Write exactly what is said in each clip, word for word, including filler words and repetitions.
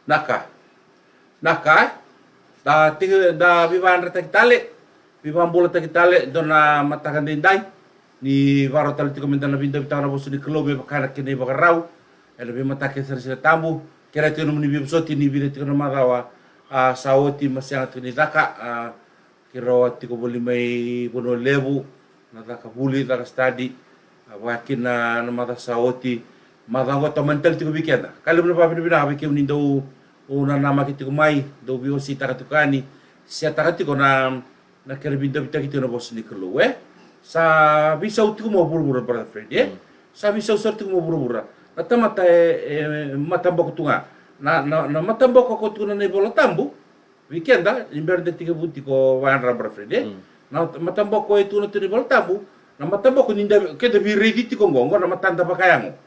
Na ka, na ka, e? Da tiko, da veivakayadrataki tale, veivakabulataki tale, dua na mataka daidai. Ni vakarau tale tiko me da na veidavitaka na vosa ni Kalou me vaka na kena ivakarau ena veimataka kece ni Siga Tabu. Kerea tiko nomuni veivosoti ni vica tiko na macawa, a, sa oti ma sega tiko ni caka, a, keirau a tiko voli mai Vanua Levu, na caka vuli, caka study, a, vaka kina na macawa sa oti. Macawa oqo tomani tale tiko vei keda. Ka levu na vakavinavinaka vei kemuni dou, o, nanamaki tiko mai, dou veiwaseitaka tiko yani, setaka tiko na, na kena veidavitaki tiko na vosa ni Kalou, e? Sa veisau tiko mai vuravura, Brother Fred, e? Mm. Sa veisau sara tiko mai vuravura. Na tamata e, e mataboko tu ga. Na, na, na mataboko ko tukuna na iVola Tabu vei keda, ni bera da tekivu tiko vakayadra, Brother Fred, e? Mm. Na mataboko e tukuna tu na iVola Tabu, na mataboko ni da, keda veiraici tiko oqo, oqo na matada vakayago.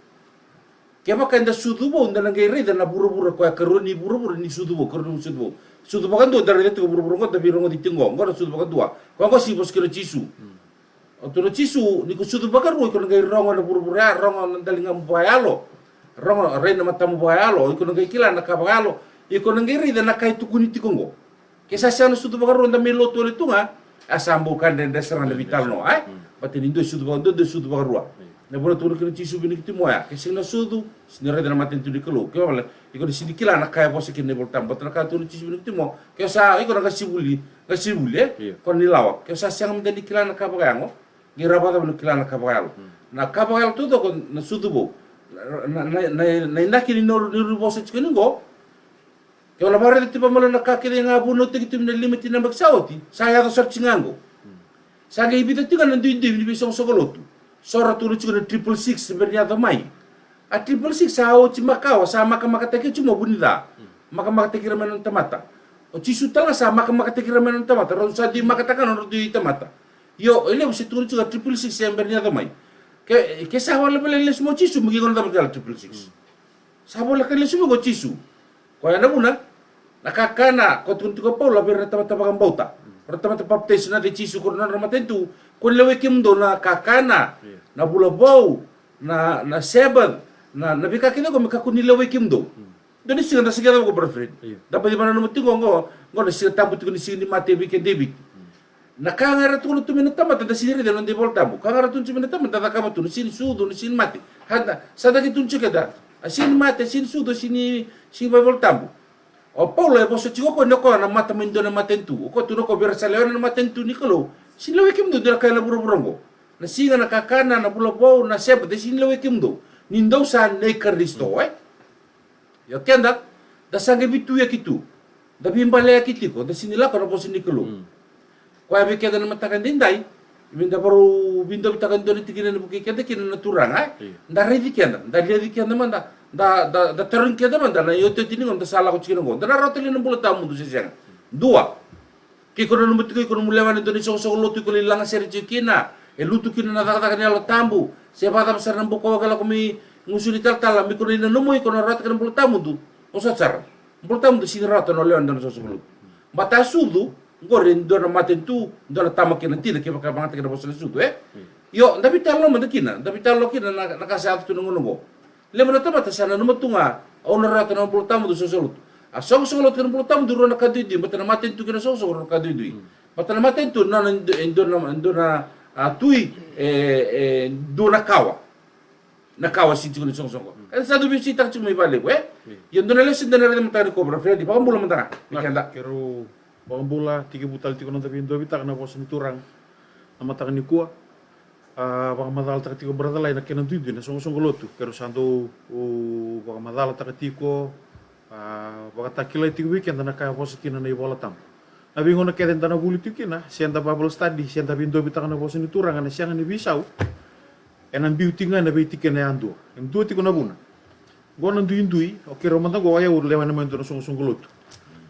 Kevaka eda sucu vou, da na qai raica na vuravura koya, karua ni vuravura ni sucu vou, karua ni sucu vou. Sucu vakadua da raica tiko vuravura oqo, da veirogoci tiko oqo, oqo na sucu vakadua. Koya oqo sa vosa kina o Jisu. Mm. O tukuna o Jisu, ni ko sucu vakarua, iko na qai rogo na vuravura ya, rogo na daligamu vakayalo. Rogo, rai na matamu vakayalo, iko na qai kila na ka vakayalo. Iko na qai raica na ka e tukuni tiko oqo. Ke sa sega na sucu vakarua da mai lotu wale tu ga, a sa bau ka dredre sara na veitalanoa, e? Mm. Baleta ni dua e sucu vakadua, dua e sucu vakarua. Mm. Na vuna tukuna kina o Jisu vei Nikotimo ya, ke sega na sucu, sega ni raica na matanitu ni Kalou. Ke wale, iko na sega ni kila na ka e vosa kina na iVola Tabu. Baleta na ka tukuna o Jisu vei Nikotimo, ke sa, iko na qasenivuli, qasenivuli, e? Io. Ko ni lawa. Ke sa sega mada ni kila na ka vakayago, qai rawa vakacava ni kila na ka vakayalo? Mm. Na ka vakayalo taucoko na sucu vou. Na, na, na, na, na inaki ni noqu, ni noqu vosa tiko ni oqo, ke o na vakaraica tiko vakamalua na ka kece ga vunautaki tu mai na lima tinanabaki sa oti, sa yaco sara tiko ga oqo. Sa qai vica tiko ga na duidui ni veisoqosoqo lotu. So ra tukuna tiko na triple six, bera ni yaco mai. A triple six sa oti makawa, sa makamakataki oti mai o vunica. Makamakataki ira mai na nona tamata. O Jisu tale ga sa makamakataki ira mai na nona tamata. Rau sa dui makataka na nodra dui tamata. Io, e levu se tukuna tiko a triple six e bera ni yaco mai. Ke, ke sa voleka lesu mai o Jisu, me qai gauna cava tale triple six? Sa voleka lesu mai o Jisu. Koya na vuna, na kakana, ko tukuna tiko o Paula vei ira na tamata vakabauta, ira na tamata papitaiso ena yaca i Jisu, ko ira na nodra matanitu, ko ni lewai kemudou na kakana, io, na vula vou, na, na Sabbath, na, na veika kece oqo me kakua ni lewai kemudou. Mm. Dua ni siga da sa qai cava oqo, Brother Fred? Io. Da baci vakananuma tiko oqo, oqo na Siga Tabu tiko ni siga ni mate vei keda e Viti. Mm. Na ka ga era tukuna tu mai na tamata, da sega ni raica ena noda iVola Tabu. Ka ga era tukuna tu mai na tamata, da cakava tu, na siga ni sucu, na siga ni mate. Hada, sa caka tu tiko keda. A siga ni mate, a siga ni sucu, a siga ni, siga ni iVola Tabu. O Paula e vosa tiko o koya ni o koya na mata mai dua na matanitu. O koya tukuna o koya vei ira sa lewena na matanitu ni Kalou. Sega ni lewai kemudou e dua na ka ena vuravura oqo. Na siga, na kakana, na vula vou, na Sabbath, e sega ni lewai kemudou. Ni dou sa nei Karisito, e? Io keda, da sa qai veituyaki tu. Da veibaleyaki tiko, da sega ni lako ena vosa ni Kalou. Mm. Koya vei keda na mataka edaidai, me da varau veidavitaka e dua na tikina ena vukei keda kina na Turaga, e? Io. Da raici keda, da raici keda mada, da, da, da tarogi keda mada na iotioti ni gauna da sa lako tiko kina oqo. Da na rawata li na bula tawamudu se sega? Dua. Ke iko nanuma tiko iko nomu lewa ena dua na isoqosoqo lotu iko lai lagasere tiko kina, e lutu kina na cakacaka ni Yalo Tabu, se vakacava sara na bukawaqa e lako mai gusu ni talatala, me iko na nanuma iko na rawata kina bula tawamudu, o sa sara. Bula tawamudu sega ni rawata na lewa ena dua na isoqosoqo lotu. Baleta a sucu, qori e dua na matanitu, dua na tama kei na tina, kevaka e vakayagataki na vosa na sucu, e? Io, da veitalanoa mada kina, da veitalanoa kina na, na ka sa yaco tu na gauna oqo. Levu na tamata sa nanuma tu ga, au na rawata na bula tawamudu, soqosoqo lotu. A soqosoqo lotu kei na bula tawamudu rua na ka duidui, baleta na matanitu kei na soqosoqo rua na ka duidui. Mm. Baleta na matanitu na, na, e dua na, e dua na, a, tui, e, e dua na kawa. Na kawa sega tiko ni soqosoqo. Mm. E sa dau veisautaka tiko mai vakalevu, e? Mm. Ia dua na lesoni da na raica mataka nikua, Brother Fred, vakabula mada ga. Na, keda. Keirau vakabula, tekivu tale tiko na noda veidavitaka na vosa ni Turaga na mataka nikua. A, vakamacalataka tiko, Brother Lai, na kena duidui na soqosoqo lotu. Keirau sa dau, u, vakamacalataka tiko, a, vakatakilai tiko vei keda na ka e vosa kina na iVola Tabu. Na veigauna kece da na vuli tiko kina, se da Bible study, se da veidavitaka na vosa ni Turaga, na sega ni veisau, ena biu tiko ga ena veitikina yadua. E dua tiko na vuna. Qo na duidui, o keirau mada qo, o yau lewena mai e dua na soqosoqo lotu.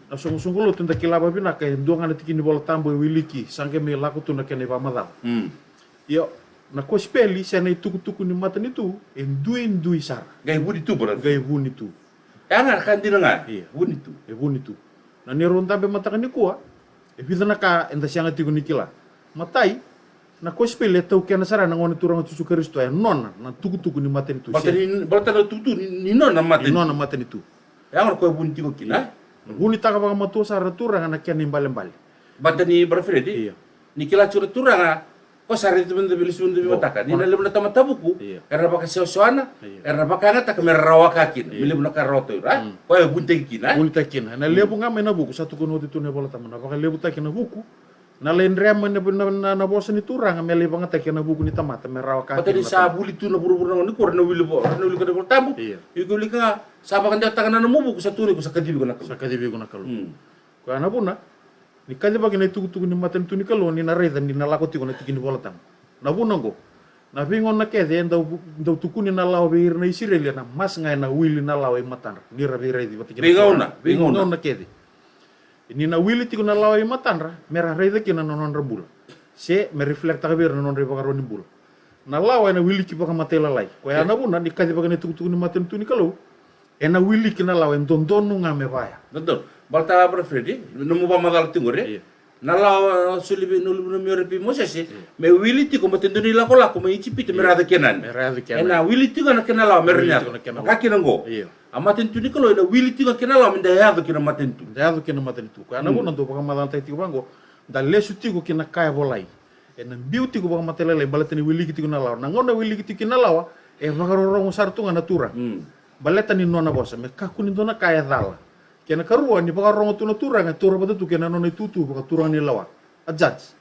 Na soqosoqo lotu da kila vakavinaka, e dua ga na tikina ni Vola Tabu e wiliki, sa qai mai lako tu na kena ivakamacala. Mm. Io, na kosipeli se na itukutuku ni matanitu e duidui sara. Qai vuni tu, Brother. Qai vuni tu. E a ga na ka dina ga. Io. Vuni tu. E vuni tu. Na neirau dabe mataka nikua, e vica na ka eda sega tiko ni kila. Matai, Na kosipeli e taukena sara na Gone Turaga o Jisu Karisito, e nona na tukutuku ni matanitu. Baleta ni, baleta na tukutuku ni, ni nona na matanitu. Ni nona na matanitu. E a gona koya e vuni tiko kina, e? Vunitaka vakamatua sara na Turaga na kena ibalebale. Baleta ni, Brother Fred, io, ni kila tiko na Turaga, ko sa raica tu mada vei, lesu mada vei mataka. Ni na levu na tamata vuku, io, era vakasewasewana, io, era vakayagataka me ra rawaka kina. Io. Me levu na ka e rawata o ira, e? Mm. Koya e vunitaki kina, e? Vunitaki kina. Na levu ga mai na vuku, sa tukuna oti tu na iVolatabu, na vakalevutaki na vuku, na lai drema na, na, na, na vosa ni Turaga me lai vagataki ena vuku ni tamata me rawa ka. Baleta ni sa vuli tu na vuravura na gauna nikua, ra na wili vo-, ra na wili ka na iVolatabu. Io. Iko wilika ga, sa vakadewataka na nomu vuku, sa tukuna iko sa kacivi iko na Kalou. Sa kacivi iko na Kalou. Mm. Koya na vuna ni kacivaki na itukutuku ni matanitu ni Kalou, ni na raica ni na lako tiko na tiki ni iVolatabu. Na vuna oqo, na veigauna kece e dau, dau tukuni na lawa vei ira na Isireli, ena masu ga ena wili na lawa i matadra ni ra veiraici vata kei na Turaga. Veigauna, veigauna. Veigauna kece. Ni na wili tiko na lawa i matadra me ra raica kina na nodra bula, se me reflect-taka vei ira na nodra ivakaro ni bula. Na lawa ena wiliki vakamatailalai. Koya na vuna ni kacivaki na itukutuku ni matanitu ni Kalou, ena wiliki na lawa e dodonu ga me vaya. Dodonu. Baleta, Brother Fred, nomu vakamacala tiko qori. Io. Na lawa, a, soli vei, na luve ni Meri vei Mosese, io, me wili tiko baleta e dua na ilakolako mai Ijipita me, io, ra yaco i Kenani. Me ra yaco i Kenani. Ena wili tiko na kena lawa me ra na yaco. Wili tiko na kena lawa. Vaka kina oqo. Io. A matanitu ni Kalou ena wili tiko na kena lawa me da yaco ki na matanitu. Da yaco ki na matanitu. Koya na, mm, vuna dau vakamacalataki tiko vaqo, da lesu tiko ki na ka e volai. Ena biu tiko vakamatailalai baleta ni wiliki tiko na lawa. Na gauna wiliki tiko kina na lawa, e vakarorogo sara tu ga na Turaga. Mm. Baleta ni nona vosa, me kakua ni dua na ka e cala. Kena karua, ni vakarorogo tu na Turaga, e taura vata tu kei na nona itutu vakaturaganilawa. A judge.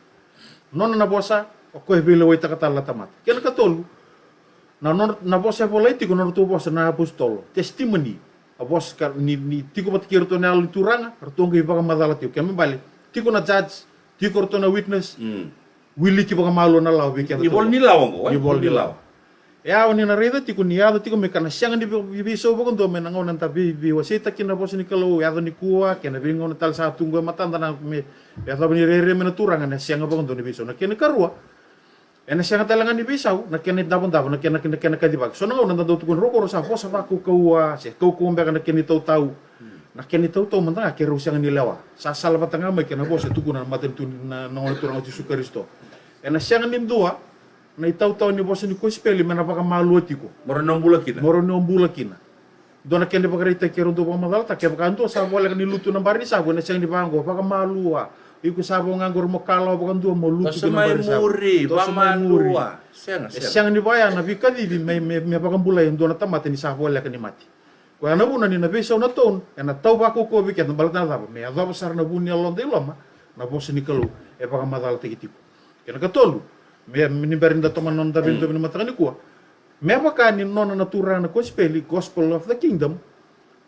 Nona na vosa, o koya e veilewaitaka tale na tamata. Kena katolu, na nona, na vosa e volai tiko, na nodratou vosa na apositolo. Testimony. A vosa ka, ni, ni tiko vata kei iratou na Yalo ni Turaga, ratou qai vakamacala tiko. Kena ibalebale, tiko na judge, tiko ratou na witness. Mm. Wiliki vakamalua na lawa vei keda. Ni ivola ni lawa oqo, e? Ni ivola ni lawa. E yawa ni na raica tiko ni yaco tiko mai ka na sega ni vei-, vei-, veisau vakadua mai na gauna eda vei-, veiwaseitaka kina na vosa ni Kalou, yaco nikua, kei na veigauna tale sa tu qo e matada na me, me yacova ni rairai mai na Turaga, na sega vakadua ni veisau. Na kena ikarua, ena sega tale ga ni veisau na kena idavodavo, na kena, na kena kacivaki. So na gauna da dau tukuna, rau, rau sa vosa vakaukauwa, se kaukauwa beka na kena itautau. Na kena itautau mada ga keirau sega ni lewa. Sa salavata ga mai kei na vosa e tukuna na matanitu ni, na, na Gone Turaga o Jisu Karisito. Ena sega ni dua na itautau ni vosa ni kosipeli me na vakamalua tiko. Mo rau na bula kina. Mo rau na bula kina. Dua na kena ivakaraitaki keirau dau vakamacalataka, kevaka dua sa voleka ni lutu na barisavu, ena sega ni vaqo, vakamalua. Iko sa vo ga qori mo kalawa vakadua mo lutu kina barisavu. Toso mai muri, vakamalua. Sega, sega. E sega ni vaya na veikacivi me, me, me vakabulai e dua na tamata ni sa voleka ni mate. Koya na vuna ni na veisau na tone, ena tau vakaukauwa vei keda baleta na cava? Me yacova sara na vu ni yaloda i loma na vosa ni Kalou e vakamacalataki tiko. Kena katolu, me, me ni bera ni da tomana na noda veidovi ni mataka nikua, me vaka ni nona na Turaga na kosipeli, gospel of the kingdom,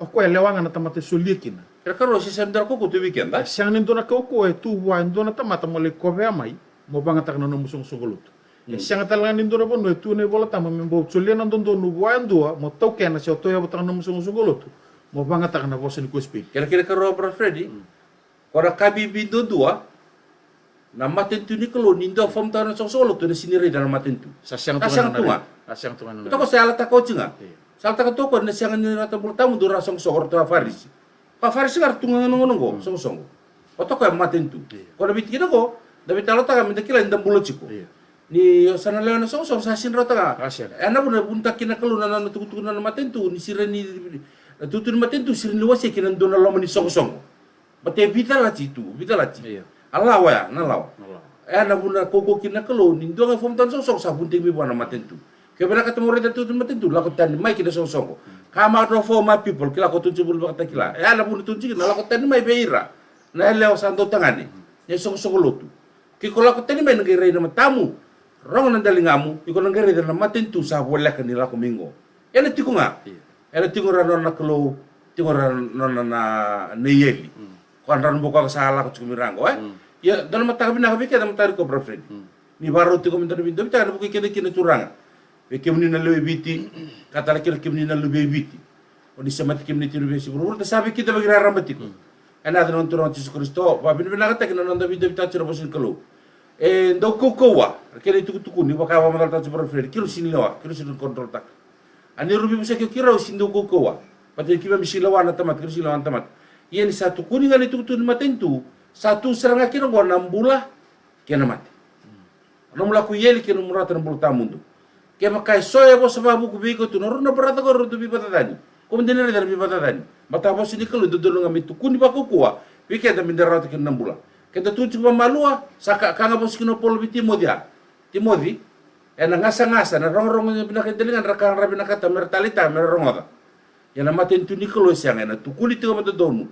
o koya e lewa ga na tamata e solia kina. Kena karua, se sa dua na kaukauwa tu vei keda. E sega ni dua na kaukauwa e tu vua e dua na tamata mo lai kovea mai mo vagataka na nomu soqosoqo lotu. E sega tale ga ni dua na vanua e tu na iVolatabu me bau solia na dodonu vua e dua mo taukena se o tauyavutaka na nomu soqosoqo lotu mo vagataka na vosa ni kosipeli. Kena, kena karua, Brother Fred, ko na ka bibi duadua, na matanitu ni Kalou, ni dua fomtaka na soqosoqo lotu, ena sega ni raica na matanitu. Sa sega tu ga. Sa sega tu ga. Sa sega tu ga. Toka sa yalataka oti ga. Io. Sa yalataka toka ni na sega ni raica na Bula Tawamudu na soqosoqo, ratou a Farisi. Ka Farisi ga ra tu ga na gauna oqo, soqosoqo. Ko toka e matanitu. Io. Ko na veitikina oqo, da veitalanoataka me da kila ni da bula tiko. Io. Ni o sa na lewe na soqosoqo, sa sega ni rautaka. Sa sega. E na vuna e vunitaka kina na Kalou na, na, na tukutuku na, na matanitu, ni sega ni, na tutu ni matanitu, sega ni wasei kina dua na loma ni soqosoqo. Baleta e veicalati tu, veicalati. Io. A lawa ya, na lawa. Na lawa. E na vuna kaukauwa kina na Kalou, ni dua ga e fomtaka na soqosoqo, sa vunitaki mai vua na matanitu. Ke vinakata mo raica na tutu ni matanitu, lako tani mai ki na soqosoqo. Come out of all my people, kila ko tukuna tiko vakatakila. E na vuna tukuna tiko kina, lako tani mai vei ira na yalewa sa dautagane, na isoqosoqo lotu. Ke ko lako tani mai, na qai rai na matamu, rogo na daligamu, iko na qai raica na matanitu sa voleka ni lako mai qo. E na tiko ga. Io. E na tiko ga na nona na Kalou, tiko ga na nona na, na, na ieli. Mm. Ko a drano boko sa lako tiko mai ra qo, e? Mm. Ia, dua na mataka vinaka vei keda mataka nikua, Brother Fred. Mm. Ni vakarau tiko me dua na veidavitaka ena vuku i keda kina na Turaga. Vei kemuni na lewe i Viti, ka tale kina kemuni na luvei Viti. O ni semati kemuni tiko na veiyasai vuravura, da sa veikidavaki raraba tiko. Mm. Ena yaca ni Gone Turaga o Jisu Karisito, vakavinavinakataki na noda veidavitaka tiko na vosa ni Kalou. E dau kaukauwa na kena itukutuku ni vakavakamacalataka tiko, Brother Fred, keirau sega ni lewa, keirau sega ni control-taka. A ni rau veivosaki o keirau, sega ni dau kaukauwa. Baleta ni keimami sega ni lewa na tamata, keirau sega ni lewa na tamata. Ia ni sa tukuni ga na itukutuku ni matanitu, sa tu sara ga kina oqo na bula kei na mate. O nomu lako i eli kei na nomu rawata na bula tawamudu. Kevaka e so e vosa vakavuku vei iko tu na rua na brother ko rau tu veivakacacani, ko mada ni raica na veivakacacani. Matavosa ni Kalou e dodonu ga me tukuni vakaukauwa vei keda me da rawata kina na bula. Keda tu tiko vakamalua, sa ka, ka ga vosa kina o Paula vei Timoci ya. Timoci, ena gasagasa, na rogorogo vinaka e daligadra, ka ra vinakata me ra taleitaka me ra rogoca. Ia na matanitu ni Kalou e sega, ena tukuni tiko vakadodonu.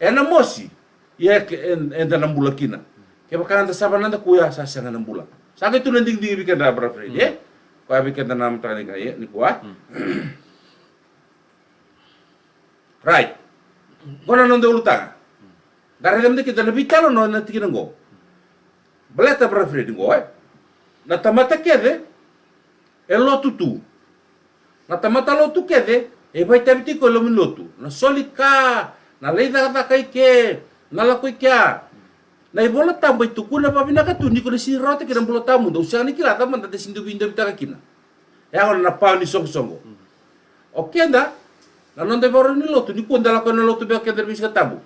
Ena mosi, ia e, e, eda na bula kina. Kevaka eda sava na noda kuya, sa sega na bula. Sa qai tu na digidigi vei keda, brother Fred, e? Koya vei keda na mataka ni ka, e, nikua. Right. Qo na noda ulutaga. Da raica mada kina na veitalanoa na tikina qo. Baleta, brother Fred, qo, e? Na tamata kece e lotu tu. Na tamata lotu kece e vakaitavi tiko e loma ni lotu. Na soli ka, na lai cakacaka i ke, na lako i kea. Na iVola Tabu e tukuna vakavinaka tu ni ko na sega ni rawata kina na bula tawamudu, au sega ni kila cava mada da sega ni dau veidavitaka kina. E yaga na pawa ni soqosoqo. O keda, na noda ivakarau ni lotu, nikua da lako ena lotu beka keda na veisiga tabu.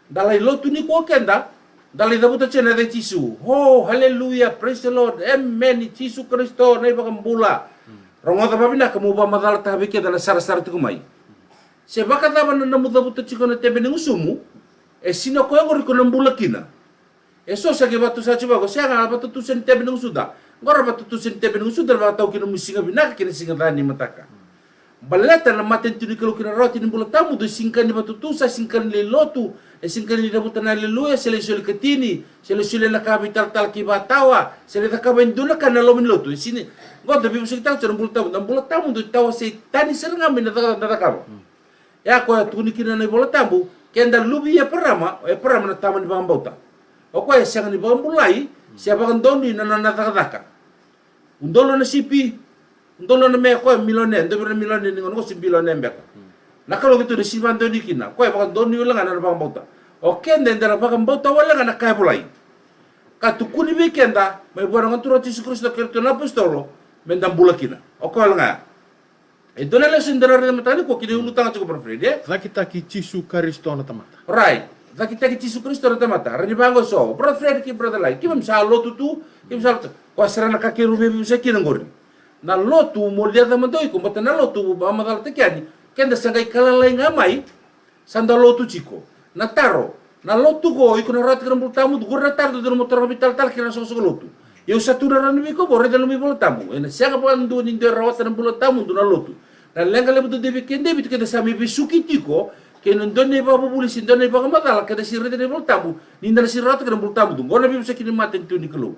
Da lai lotu nikua o keda, da lai cavuta tiko na yaca i Jisu. Oh, hallelujah, praise the Lord, amen, i Jisu Karisito na iVakabula. Rogoca vakavinaka, meu vakamacalataka vei keda na sarasara tiko mai. Se vakacava na nomu cavuta tiko na tebe ni gusumu, e sega ni o koya qori ko na bula kina. E so sa qai vakatusa tiko vaqo, sega, a vakatutusa ni tebe ni gusuda. Qo ra vakatutusa ni tebe ni gusuda, na vakatau kina nomu siga vinaka kei na siga ca ni mataka. Baleta na matanitu ni Kalou kei na rawati ni bula tawamudu, e sega ni vakatutusa, e sega ni lai lotu, e sega ni cavuta na aleluya, se lai soli katini, se lai solia na ka veitalatala kei vakatawa, se lai cakava e dua na ka ena loma ni lotu. E sega ni, qo da veivosakitaka tiko na bula tawamudu, na bula tawamudu e tawasei tani sara ga mai na caka, na cakava. E a koya tukuni kina na iVola Tabu, keda luve i Eparama, o Eparama na tama ni vakabauta. O koya e sega ni vakabulai se vakadonui na nona cakacaka. Udolu na sipi, udolu na me, koya milionea, dua vei ira na milionea ni gauna qo se bilionea beka. Na Kalou keitou na sega ni vakadonui kina, koya e vakadonui wale ga na nona vakabauta. O keda eda na vakabauta wale ga na ka e volai. Ka tukuni vei keda mai vua na Gone Turaga o Jisu Karisito kei iratou na apositolo, meda bula kina. O koya wale ga ya. E dua na lesoni da na raica mataka nikua ki na ulutaga tiko, brother Fred, e? Cakitaki Jisu Karisito na tamata. Right. Cakitaki Jisu Karisito na tamata. Rairai vaqo eso, brother Fred kei brother Lai, keimami sa lotu tu, keimami sa lotu. Koya sara na ka keirau veivusa kina qori. Na lotu, mo liaca mada o iko, baleta na lotu, vakamacalataki yani, keda sa qai ka lalai ga mai, sa da lotu tiko. Na taro, na lotu qo, iko na rawata kina na bula tawamudu, qori na taro dodonu mo taroga vei talatala kei ira na soqosoqo lotu. Ia au sa tukuna rawa vei iko qo, raica na nomu iVola Tabu. Ena sega vakadua ni dua e rawata na bula tawamudu na lotu. Na leqa levu dodonu vei keda e vitu, keda sa mai vesuki tiko kei na dua na ivakavuvuli se dua na ivakamacala, keda sega ni raica na iVola Tabu ni da na sega ni rawata kina na bula tawamudu. Qo na veivusa kina ni matanitu ni Kalou.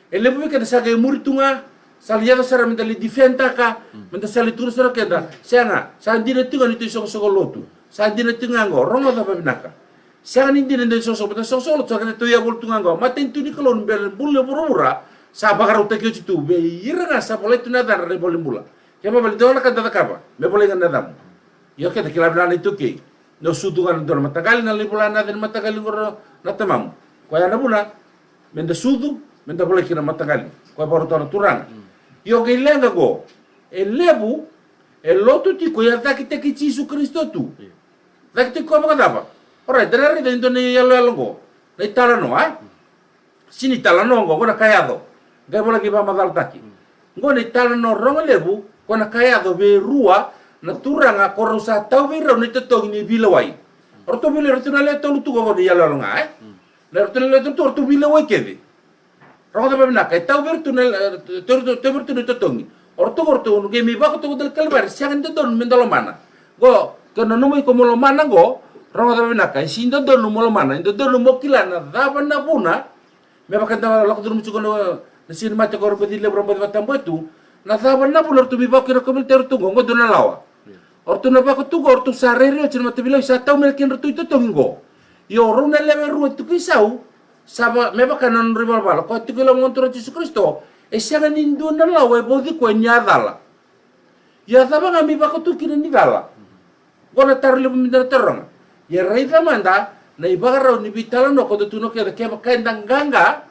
E levu vei keda sa qai muri tu ga, sa lai yaco sara meda lai defend-taka, meda sa lai tukuna sara o keda, sega, sa dina tiko ga ni tou isoqosoqo lotu. Sa dina tiko ga qo, rogoca vakavinaka. Sega ni dina ni tou isoqosoqo, baleta na isoqosoqo lotu sa qai tou yavulu tu ga qo. Matanitu ni Kalou ni bula, bula ni vuravura sa vakarautaki oti tu vei ira ga sa volai tu na yacadra na ivola ni bula. Kena ibalebale dua na ka da cakava me volai ga na yacamu. Io, keda kila vinaka na iTaukei. Ni o sucu ga ena dua na mataqali, na lai vola na yaca ni mataqali qori na tamamu. Koya na vuna meda sucu, meda volai kina na mataqali. Koya vakarautaka na Turaga. Io, qai leqa qo. E levu e lotu tiko, ia cakitaki Jisu Karisito tu. Cakitaki koya vakacava? Orait, da na raica e dua na iyaloyalo qo, na italanoa, e? Sega ni talanoa qo, qo na ka yaco. Qai volai qai vakamacalataki. Qo na italanoa rogo levu, qo na ka yaco vei rua na turaga ko rau sa tau vei rau na itotogi ni veilewai. O ratou veilewai, ratou na lewe tolu tu qo, qo na iyaloyalo ga, e? Na ratou na lewe tolu tu, o ratou veilewai kece. Rogoca vakavinaka, e tau vei ratou na, e, tau vei ratou na itotogi. O ratou qo, o ratou qai mai vakatoka dela i Kalivari, sega ni dodonu meda lomana. Qo, ke nanuma iko mo lomana qo, rogoca vakavinaka, e sega ni dodonu mo lomana, e dodonu mo kila na cava na vuna. Me vaka da lako curuma tiko na, na siga ni mate ko Rabaci Levu, Rabaci Vakatabua tu. Na cava na vuna ratou mai vako kina na kauveilatai ratou qo, qo dua na lawa. O ratou na vako tu qo, o ratou sa rairai oti na mataveilewai, sa tau mai na kedratou itotogi qo. Io, o rau na lewe rua tiko i sau, sa va, me vaka na nodrau ivalavala, koya tiko i loma ni Gone Turaga o Jisu Karisito, e sega ni dua na lawa e vauci koya ni a cala. Ia cava ga me vaka tu kina ni cala? Qo na taro levu meda na taroga. Ia raica mada na ivakarau ni veitalanoa ko da tukuna o keda, kevaka eda qaqa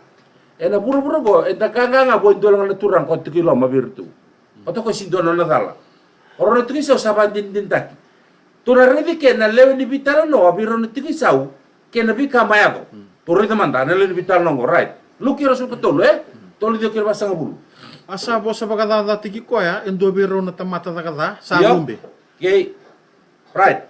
ena vuravura qo, eda qaqa ga vua e dua ga na turaga ko tiko i loma vei iratou. Koya toka e sega ni dua na nona cala. O rau na tiko i sau sa vakadinadinataki. Tou na raica ke na lewe ni veitalanoa vei rau na tiko i sau kei na veika mai yaco. Tou raica mada na lewe ni veitalanoa qo, right? Luke ruasagavulu ka tolu, e? Tolu ciwa kei na vasagavulu. A sa vosa vakacacataki koya e dua vei rau na tamata caka ca sa rube. Okay. Right.